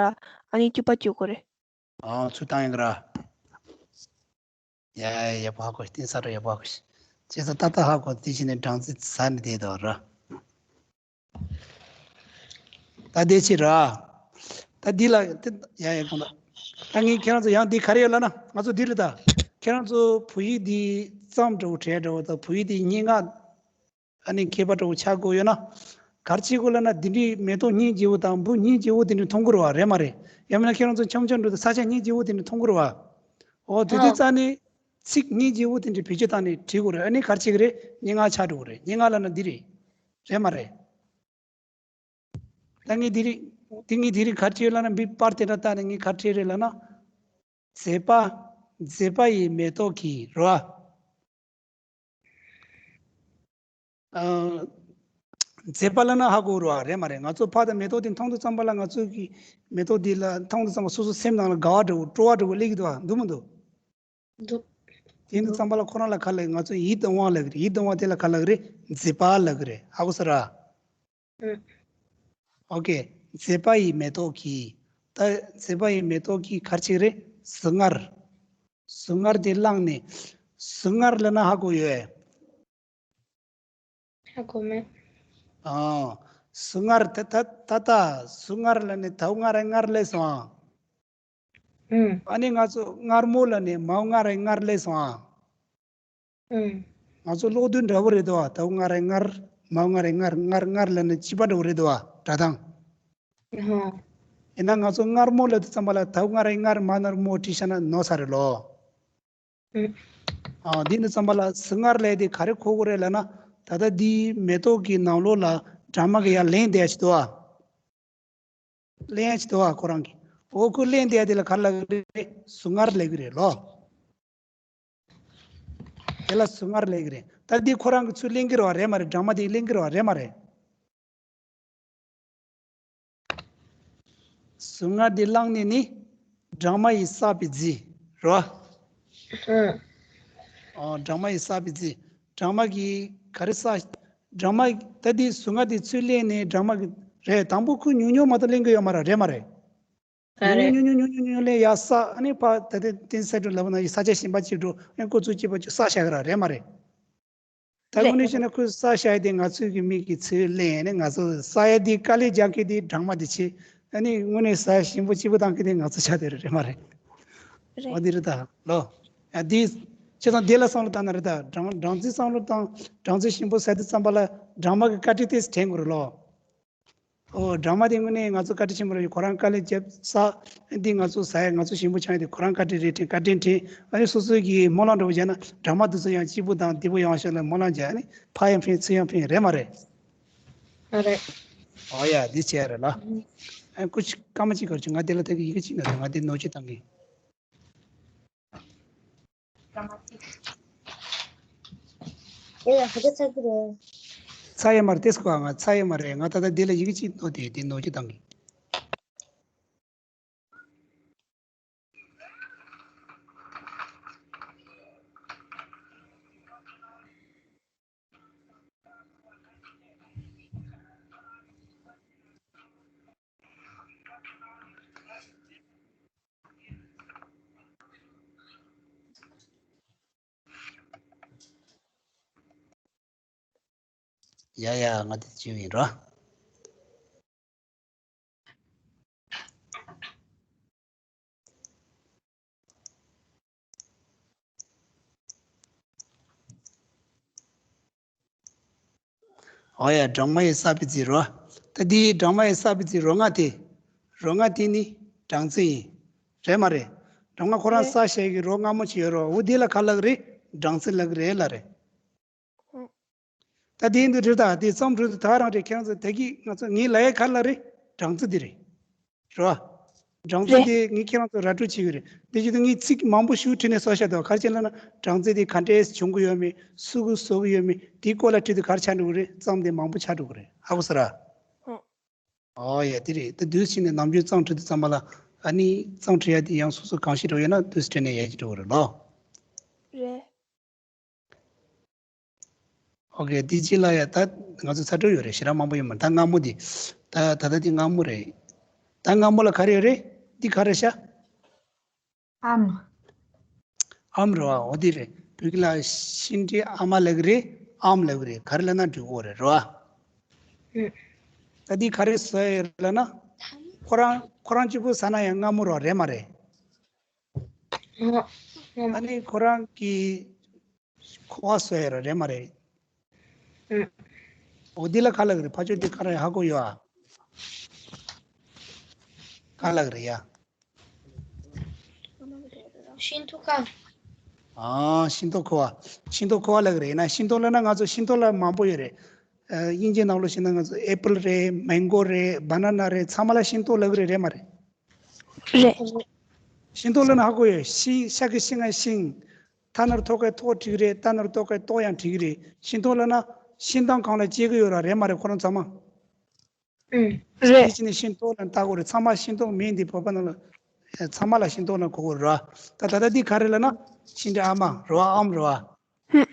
ཨ་ནི་སྐྱུག་པ་སྐྱུག་དགོས་རེད། ཨ་ཚུར་བཏང་ཡོང་གི་ར། ཡ་ཡ་ཡག་པོ་ཧ་གོ། གཏིང་ཟབ་ར་ཡག་པོ་ཧ་གོ། བྱས་ཙང་ཏག་ཏག་ཧ་གོ། དེ་བྱས་ནས་སྦྲང་རྩི་ཟ་ནས་བསྡད་འདུག་ར། ད་དེ་ཕྱིར་ར། ད་འདི་ལ་དེ་ཡ་ཡ་དགོངས་དག་ད་ངས་ཁྱེད་རང་ཚོ་ཡང་འདི་ག་རེ་ཡོད་ལབ་ན་ང་ཚོ་འདི་རེད་ད། ཁྱེད་རང་ཚོ་བོད་ཡིག་འདི་རྩོམ་འདྲ་བོ་བྲིས་འདྲ་བོ་དང་བོད་ཡིག་འདི་སྙན་ངག་ཨ་ནི་མཁས་པ་འདྲ་བོ་ཆགས་དགོས་ཡོད་ན། ག་རེ་བྱེད་དགོས་ལབ་ན་འདི་འདྲའི་མེ་ཏོག་སྙིང་རྗེ་བོ་དང་འབུ་སྙིང་རྗེ་བོ་དེ་འདྲ་མཐོང་གི་རེད་བ། རེད་མ་རེད། ཡང་མིན་ན་ཁྱེད་རང་ཚོ་འཆམ་འཆམ་འགྲོ་དུས་ས་ཆ་སྙིང་རྗེ་བོ་དེ་འདྲ་མཐོང་གི་རེད་བ། འོ་དེ་དུས་ཙང་ནས་ཚིག་སྙིང་རྗེ་བོ་དེ་འདྲ་བེད་སྤྱོད་བཏང་ནས་བྲིས་དགོས་རེད། ཨ་ནི་ག་རེ་བྱེད་ཀྱི་རེད། སྙན་ངག་ཆགས་འགྲོ་གི་རེད། སྙན་ངག་ལབ་ན་འདི་རེད། རེད་མ་རེད། ད་ངས་འདི་རིགས་འདི་ངས་འདི་རིགས་ག་རེ་བྲིས་ལབ་ན་འདི་པར་དེ་འདྲ་བལྟས་ནས་ངས་ག་རེ་བྲིས་རེད་ལབ་ན། མཛེས་པ། མཛེས་པ་ཡི་མེ་ཏོག་གི་རོ། ཨ། མཛེས་པ་ལབ་ན་ཧ་གོ་རོ་རེད་མ་རེད། ང་ཚོ་ཕ་དང་མེ་ཏོག་དེ་མཐོང་དུས་ཙམ་པ་ལ་ང་ཚོ་གི་མེ་ཏོག་འདི་ལ་མཐོང་དུས་ཙམ་པ་སོ་སོ་སེམས་ནང་ལ་དགའ་བ་འདྲ་བོ་སྤྲོ་བ་འདྲ་བོ་སླེབས་ཀྱི་འདུག་བ། འདུག་མི་འདུག་འདུག་དེ་ཡིན་དུས་ཙམ་པ་ལ་ཁོ་རང་ལ་ག་ལ་ང་ཚོ་ཡིད་དུ་འོང་བ་ལབ་ཀྱི་རེད། ཡིད་དུ་འོང་བ་དེ་ལ་ག་ལབ་ཀྱི་རེད། མཛེས་པ་ལབ་ཀྱི་རེད། ཧ་གོ་སོང་ར། ཨོ་ཀེ། མཛེས་པ་ཡི་མེ་ཏོག་གིས། ད་མཛེས་པ་ཡི་མེ་ཏོག་གིས་ག་རེ་བྱེད་ཀྱི་རེད། ཟུག་གཟེར། ཟུག་གཟེར་དེ་བླངས་ནས། ཟུག་གཟེར་ལབ་ན་ཧ་གོ་ཡོད། ཧ་གོ་མེད། ཨ། ཟུག་གཟེར་ད་ད་ད་ད་ཟུག་གཟེར་ལབ་ནས་དའུ་ང་ར་ངར་སླེབས་སོང་ཨ། ཨུམ། ཨ་ནི་ང་ཚོ་མངར་མོ་ལབ་ནས་མའུ་ང་ར་ངར་སླེབས་སོང་ཨ། ཨུམ། ང་ཚོ་ཀློག་དུས་འདྲ་པོ་རེད་དོ། དའུ་ང་ར་ངར། མའུ་ང་ར་ངར། ངར་ངར་ལབ་ནས་གཅིག་པ་འདྲ་པོ་རེད་དོ། སྒྲ་གདངས། ཧོ། ཡིན་ན་ང་ཚོ་མངར་མོ་ལབ་དུས་ཙམ་པ་ལ་དའུ་ང་ར་ངར་མ་ནར་མོ་བྲིས་བཞག་ན་ནོར་ས་རེད་ལོ། ཨུམ། ཨ་འདི་ནི་ཙམ་པ་ལ་ཟུག་གཟེར་ལབ་དེ་ག་རེ་གོ་དགོས་རེད་ལབ་ན། ད་ལྟ་འདིའི་མེ་ཏོག་གི་ནང་ལོགས་ལ་སྦྲང་མ་གི་ཡར་ལེན་བསྡད་ཅིག་འདུག་ཨ། ལེན་ཅིག་འདུག་ཨ་ཁོ་རང་གི། འོ་ཁོ་ལེན་བསྡད་དེ་ལ་ག་རེ་ལབ་ཀྱི་རེད། ཟུག་གཟེར་ལབ་ཀྱི་རེད་ལོ། དེ་ལ་ཟུག་གཟེར་ལབ་ཀྱི་རེད། ད་འདི་ཁོ་རང་གི་ཚུར་ལེན་གྱི་རེད་བ་རེད་མ་རེད། སྦྲང་མ་དེ་ལེན་གྱི་རེད་བ་རེད་མ་རེད། ཟུག་གཟེར་འདི་བླངས་ནས་ནི་སྦྲང་མ་ཡིས་བསགས་པའི་རྫས་རེད་བ། ཧུམ། ཨོ་སྦྲང་མ་ཡིས་བསགས་པའི་རྫས། སྦྲང་མ་གིས་ག་རེ་བསགས། སྦྲང་མ་ད་འདི་ཟུག་གཟེར་འདི་ཚུར་ལེན་ནས་སྦྲང་མ་གི་རེད། དང་པོ་ཁོས་ཉུང་ཉུང་མ་གཏོགས་ལེན་གྱི་ཡོད་མ་རེད་རེད་མ་རེད། ད་རེད། ཉུང་ཉུང་ཉུང་ཉུང་ཉུང་ཉུང་ལེན་ཡར་བསགས། ཨ་ནི་ཕར་ད་ལྟ་བསྟན་སྲིད་སྒྲོན་ལབ་ན་ཡི་ས་ཆ་གཞན་པ་ཅིག་འགྲོ། ཨ་ནི་ཁོ་ཚོ་སྐྱིད་པོ་ཅིག་བསགས་བཞག་གི་ར་རེད་མ་རེད། ད་རེད། དངོས་གནས་བཤད་ན་ཁོས་བསགས་བཞག་དེ་ང་ཚོའི་གི་མིག་གིས་ཚུར་ལེན་ནས་ང་ཚོ་ཟ་ཡ་དེ་དཀའ་ལས་རྒྱག་མཁན་དེ་སྦྲང་མ་དེ་བྱས། ཨ་ནི་དངོས་གནས་ཟ་ཡ་ཞིམ་པོ་སྐྱིད་པོ་བཏང་མཁན་དེ་ང་ཚོ་ཆགས་བསྡད་རེད་རེད་མ་རེད། རེད། འོ་འདི་རེད་ད་ལོ། ཡ་འདི་བྱས་ཙང་དེ་ལ་བསམ་བློ་བཏང་ན་རེད་ད། སྦྲང་སྦྲང་རྩི་བསམ་བློ་བཏང་། སྦྲང་རྩི་ཞིམ་པོ་ཟ་དུས་ཙམ་པ་ལ་སྦྲང་མ་གི་བཀའ་དྲིན་དེ་དྲན་དགོས་རེད་ལོ། ཨོ་སྦྲང་མ་དེ་དངོས་གནས་ང་ཚོ་བཀའ་དྲིན་ཆེན་པོ་རེད། ཁོ་རང་དཀའ་ལས་བརྒྱབ་བསགས། འདི་ང་ཚོ་ཟ་ཡ་ང་ཚོ་ཞིམ་པོ་ཆགས་ཡ་དེ་ཁོ་རང་བཀའ་དྲིན་རེད་དྲན། བཀའ་དྲིན་དྲན། ཨ་ནི་སོ་སོའི་གི་སྨོན་ལམ་འདྲ་པོ་བརྒྱབ་ན་སྦྲང་མ་དེ་ཚོ་ཡང་སྐྱིད་པོ་དང་བདེ་པོ་ཡོང་ཤག་ལ་སྨོན་ལམ་རྒྱག་ནི་ཕར་ཡང་ཕན་ཚུར་ཡང་ཕན་རེད་མ་རེད། ཨ་རེད། ཨོ་ཡ་འདི་བྱས་རེད་ལ། ཨ་ཀུ་ཅི་སྐར་མ་གཅིག་གར་ཅིག་ང་དེ་ལ་ད་གི་ཡི་གེ་གཅིག་ན་ང་དེ་ནོར་གཅིག་བཏང་གི། ཨེ་ཡ་ཧ་ཅང་ཚ་གི་རེད། ཚ་ཡ་མ་རེད་ཏེ་སྐོ་ང་ཚ་ཡ་མ་རེད། ང་ད་ལྟ་འདི་ལ་ཡི་གེ་གཅིག་ནོར་དེ་དེ་ནོར་གཅིག་བཏང་གི། ཡ་ཡ། ང་དེ་བྱེད་ཡིན་ར། ཨོ་ཡ། སྦྲང་མ་ཡི་ས་པི་ཙི་རོ། ད་འདི་སྦྲང་མ་ཡི་ས་པི་ཙི་རོ་ལྔ་དེ། རོ་ལྔ་དེ་ནི་སྦྲང་རྩི་ཡིན། རེད་མ་རེད། སྦྲང་མ་ཁོ་རང་རེད། ས་ཞེས་ཀྱི་རོ་མངར་མོ་ཅིག་ཡོད་རོ། འོ་འདི་ལ་ག་ལབ་ཀྱི་རེད། སྦྲང་རྩི་ལབ་ཀྱི་རེད་ལབ་རེད། ཨོ། ད་དེ་འདི་རེད། ད་དེ་རྩོམ་འབྲི་དུས་ད་རང་རེད། ཁྱེད་རང་ཚོ་དེ་གི་ང་ཚོ་ངའི་ལབ་ཡ་ག་ལབ་རེད། སྦྲང་རྩི་འདི་རེད། རོ། སྦྲང་རྩི་རེད། དེ་ངས་ཁྱེད་རང་ཚོ་ར་སྤྲོད་བྱེད་ཀྱི་རེད། དེ་བྱེད་དུས་ངས་ཚིག་མང་པོ་ཞིག་བྲིས་ནས་བཟོ་བཞག་འདུག་ག་རེ་བྱས་ལབ་ན་སྦྲང་རྩི་དེ་ག་འདྲས་བྱུང་གི་ཡོད་མེད། སུ་གིས་བཟོ་གི་ཡོད་མེད། དེའི་སྐོར་ལ་བྲིས་དུས་ག་རེ་ཆགས་འགྲོ་གི་རེད། རྩོམ་དེ་མང་པོ་ཆགས་འགྲོ་གི་རེད། ཧ་གོ་སོང་ར། ཨོ། ཨོ་ཡ། དེ་རེད། ད་དུས་ཕྱིན་ནས་ནམ་རྒྱུན་རྩོམ་བྲིས་དུས་ཙམ་པ་ལ་ཨ་ནི་རྩོམ་བྲིས་ཡ་དེ་ཡང་སོ་སོ་གང་ཤེས་འགྲོ་ཡོད་ན་དུས་བྲིས་ནས་ཡལ་གྱི་འགྲོ་གི་རེད་ལོ། རེད། ཨོ་ཁེ། དེ་རྗེས་ལ་ཡ་ད་ང་ཚོ་ཚ་དྲོད་ཡོད་རེད། ཞེ་དྲག་མང་པོ་ཡོད་མ་རེད། ད་མངར་མོ་དེ། ད་ད་ལྟ་དེ་མངར་མོ་རེད། ད་མངར་མོ་ལ་ག་རེ་ཡོད་རེད། འདི་ག་རེ་ཤ། ཨམ། ཨམ་རེད་བ། འོ་དེ་རེད། བོད་སྐད་ལ་ཤིང་འབྲས་ཨ་མ་ལབ་ཀྱི་རེད། ཨམ་ལབ་ཀྱི་རེད། ག་རེ་ལབ་ན་འགྲིག་གི་རེད། རེད་བ། ཨུ། ད་འདི་ག་རེ་བཟོས་ཡོད་ལབ་ན། ཁོ་རང་ཁོ་རང་གཅིག་པུ་ཟ་ན་ཡང་མངར་མོ་རེད་བ། རེད་མ་རེད། ཨ་ནི་ཁོ་རང་གི་ཁོ་བ་བཟོས་ཡོད་རེད། རེད་མ་རེད། ཨུ། འོ་འདི་ལ་ག་ལབ་ཀྱི་རེད། ཕ་ཆོས་འདི་ག་རེ་ཧ་གོ་ཡོད་ཨ། ག་ལབ་ཀྱི་རེད་ཡ། ཤིང་ཏོག་ཁ། ཨ། ཤིང་ཏོག་ཁོ་བ། ཤིང་ཏོག་ཁོ་བ་ལབ་ཀྱི་རེད། ཡིན་ན་ཤིང་ཏོག་ལབ་ན་ང་ཚོ་ཤིང་ཏོག་ལ་མང་པོ་ཡོད་རེད། ཨ། དབྱིན་ཇིའི་ནང་ལོགས་བྱས་ན་ང་ཚོ་ཨེ་པལ་རེད། མེང་གོ་རེད། བ་ན་ན་རེད། ཚང་མ་ལ་ཤིང་ཏོག་ལབ་ཀྱི་རེད། རེད་མ་རེད། རེད། ཤིང་ཏོག་ལབ་ན་ཧ་གོ་ཡོད། ཤིང་། ཤ་གི་ཤིང་ང་ཤིང་། ཐ་ན་རོ་ཐོ་གའི་ཐོ་འགྲིག་གི་རེད། ཏ་ན་རོ་ཏོ་གའི་ཏོ་ཡང་འགྲིག་གི་རེད། ཤིང་ཏོག་ལབ་ན་ཤིང་དང་གང་ལ་སྐྱེ་གི་ཡོད་ར། རེད་མ་རེད། ཁོ་རང་ཚང་མ། ཨུ། རེད། དེ་ཕྱིན་ནས་ཤིང་ཏོག་ལབ་ན་ལྟ་དགོས་རེད། ཚང་མ་ཤིང་ཏོག་མིང་འདི་བོད་པ་ནང་ལ་ཚང་མ་ལ་ཤིང་ཏོག་ལབ་གོ་གི་ར། ད་ད་ལྟ་འདི་ག་རེ་ལབ་ན་ཤིང་འབྲས་ཨ་མ་རེད་བ། ཨམ་རེད་བ། ཧུམ།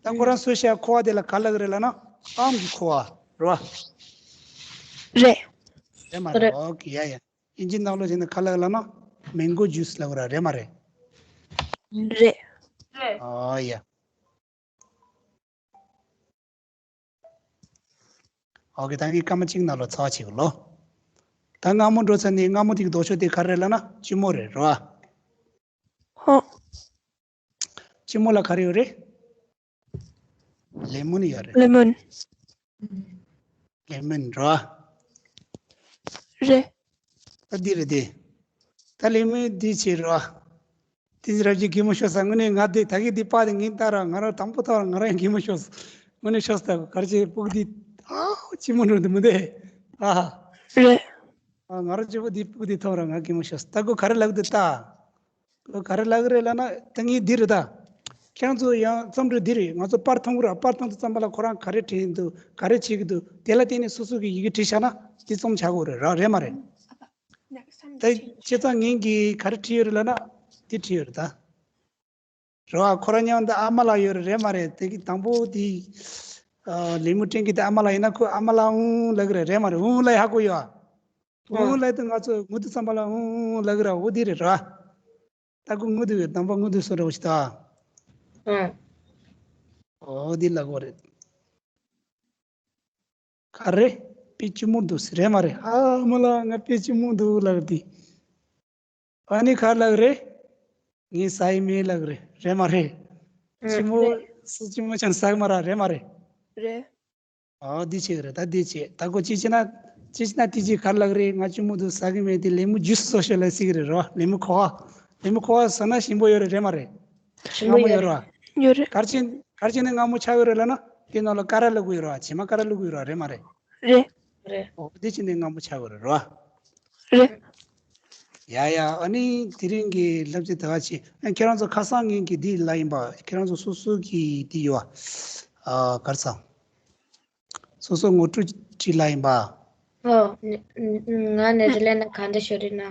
ད་ཁོ་རང་བཟོས་བཞག་ཁོ་བ་དེ་ལ་ག་ལབ་ཀྱི་རེད་ལབ་ན་ཨམ་གྱི་ཁོ་བ་རེད་བ། རེད། རེད་མ་རེད། རེད། ཨོ་ཁེ། ཡ་ཡ། དབྱིན་ཇི་ནང་ལོགས་བྱས་ན་ག་ལབ་ལབ་ན་མེང་གོ་ཇུས་ལབ་ར། རེད་མ་རེད། རེད། རེད། ཨོ་ཡ། ཨོ་ཁེ། ད་ངས་སྐར་མ་གཅིག་ནང་ལོགས་ཚར་བ་བྱེད་དགོས་ལོ། ད་མངར་མོ་འགྲོ་ཚར་ནས་མངར་མོ་དེ་གི་ལྡོག་ཕྱོགས་དེ་ག་རེ་རེད་ལབ་ན་ལྕི་མོ་རེད། རེད་བ། ཧོ། ལྕི་མོ་ལ་ག་རེ་ཡོད་རེད། ལེ་མོན་ཡོད་རེད། ལེ་མོན། ལེ་མོན་རེད་བ། རེད། ད་འདི་རེད་དེ། ད་ལེ་མོན་འདི་བྱེད་རེད་བ། འདི་རབ་ཀྱི་གད་མོ་ཤོར་ས། དངོས་གནས་ང་འདི་ད་གི་འདི་པར་དེ་ངས་ལྟ་ར། ང་རང་དང་པོ་ཐོག་ང་རང་གད་མོ་ཤོར་ས། དངོས་གནས་ཤོར་ས། ད་ག་རེ་བྱེད། སྤུ་གུ་འདི་ཨ་ལྕི་མོ་འགྲོ་འདི་མི་འདི་ཨ། རེད། ཨ། ང་རང་གཅིག་པུ་འདི་སྤུ་གུ་འདི་ཐོག་ར་ང་གད་མོ་ཤོར་ས། ད་ཁོ་ག་རེ་ལབ་འདུག་ད། ཁོ་ག་རེ་ལབ་ཀྱི་རེད་ལབ་ན། ད་ངས་འདི་རེད་ད། ཁྱེད་རང་ཚོ་ཡང་རྩོམ་འབྲི་འདི་རེད། ང་ཚོ་པར་མཐོང་གི་ར། པར་མཐོང་དུས་ཙམ་པ་ལ་ཁོ་རང་ག་རེ་བྲིས་འདུག་ག་རེ་བྱེད་ཀྱི་འདུག་དེ་ལ་བརྟེན་ནས་སོ་སོ་གི་ཡི་གེ་བྲིས་བཞག་ན་འདི་རྩོམ་བྱ་དགོས་རེད་ར། རེད་མ་རེད། ད་བྱས་ཙང་ངས་ཀྱིས་ག་རེ་བྲིས་ཡོད་རེད་ལབ་ན་འདི་བྲིས་ཡོད་རེད་ད། རེད་བ། ཁོ་རང་མཉམ་དུ་ཨ་མ་ལགས་ཡོད་རེད། རེད་མ་རེད། དེ་གི་དང་པོ་དེ། ཨ། ལེགས་མོ་སྤྲིན་གྱི་དེ་ཨ་མ་ལགས་ཡིན་ན་ཁོས་ཨ་མ་ལགས་འུང་ལབ་ཀྱི་རེད། རེད་མ་རེད། འུང་ལབ་ཡག་པོ་ཡོད་ཨ། འུང་ལབ་དུས་ང་ཚོ་ངུ་དུས་ཙམ་པ་ལ་འུང་འུང་ལབ་ཀྱི་རེད། འོ་དེ་རེད་ར། ད་ཁོ་ངུ་དུས་དང་པོ་ངུ་དུས་སུ་རེད་འོ་ཞིག་ད། ཨ། འོ་དེ་ལབ་དགོས་རེད། ག་རེ། དཔེ་ལྕི་མོ་འདུག་ཟེར། རེད་མ་རེད། ཨ་མ་ལགས་ང་དཔེ་ལྕི་མོ་འདུག་ལབ་དེ། ཨ་ནི་ག་ལབ་རེད། ངས་ཟ་ཡི་མེད་ལབ་རེད། རེད་མ་རེད། ཨ། ལྕི་མོ། རེད། སུ་ལྕི་མོ་ཅན་ཟ་གི་མ་ར། རེད་མ་རེད། རེད། ཨ། འདི་བྱེད་ཀྱི་རེད། ད་འདི་བྱེད། ད་ཁོ་ཅི་བྱེད་ན། ཅི་བྱེད་ན་དེ་ཅི་ག་ལབ་རེད། ང་ལྕི་མོ་འདུག་ཟ་གི་མེད། དེ་ལེགས་མོ་ཇུས་བཟོ་ཤོག་ལབ་ཟེར་གི་རེད་རོ། ལེགས་མོ་ཁོག་པ། ལེགས་མོ་ཁོག་པ་ཟ་ན་ཞིམ་པོ་ཡོད་རེད། རེད་མ་རེད། ཞིམ་པོ་མངར་མོ་ཡོད་ཡོད་རེད། རེད་བ། ཡོད་རེད། ག་རེ་བྱས། ག་རེ་བྱས་ནས་མངར་མོ་ཆགས་ཡོད་རེད་ལབ་ན། དེ་ནང་ལ་ཀ་ར་བླུགས་ཡོད་རེད་བ། བྱེ་མ་ཀ་ར་བླུགས་ཡོད་རེད་བ། རེད་མ་རེད། རེད། རེད། འོ་དེ་བྱས་ནས་མངར་མོ་ཆགས་ཡོད་རེད་རོ། རེད། ཡ་ཡ། ཨ་ནི་དེ་རིང་གི་བསླབ་བྱ་དེ་ག་བྱས། ཨ། ཁྱེད་རང་ཚོ་ཁ་སང་ཉིན་གྱི་འདི་ལ་ཡིན་པ། ཁྱེད་རང་ཚོ་སོ་སོ་གི་འདི་ཡོད་བ། ཨ། ག་རེ་ཟེར། སོ་སོ་ངོ་སྤྲོད་བྲིས་ལ་ཡིན་པ། ཨོ། ང་ནེ་ཐར་ལེན་ན་ག་འདྲ་ཤོར་རེད་ན།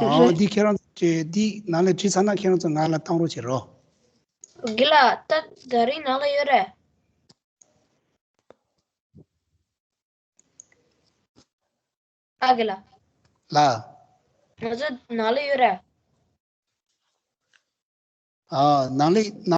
ཨོ། འདི་ཁྱེད་རང་ཚོ་འདི་ནང་ལ་བྲིས་ཚར་ན་ཁྱེད་རང་ཚོ་ང་ལ་བཏང་རོགས་བྱེད་རོགས། དགེ་ལགས། ད་དེ་རིང་ནང་ལ་ཡོད་རེད། ཨ། དགེ་ལགས། ལགས། ང་ཚོ་ནང་ལ་ཡོད་རེད། ཨ། ནང་ལ།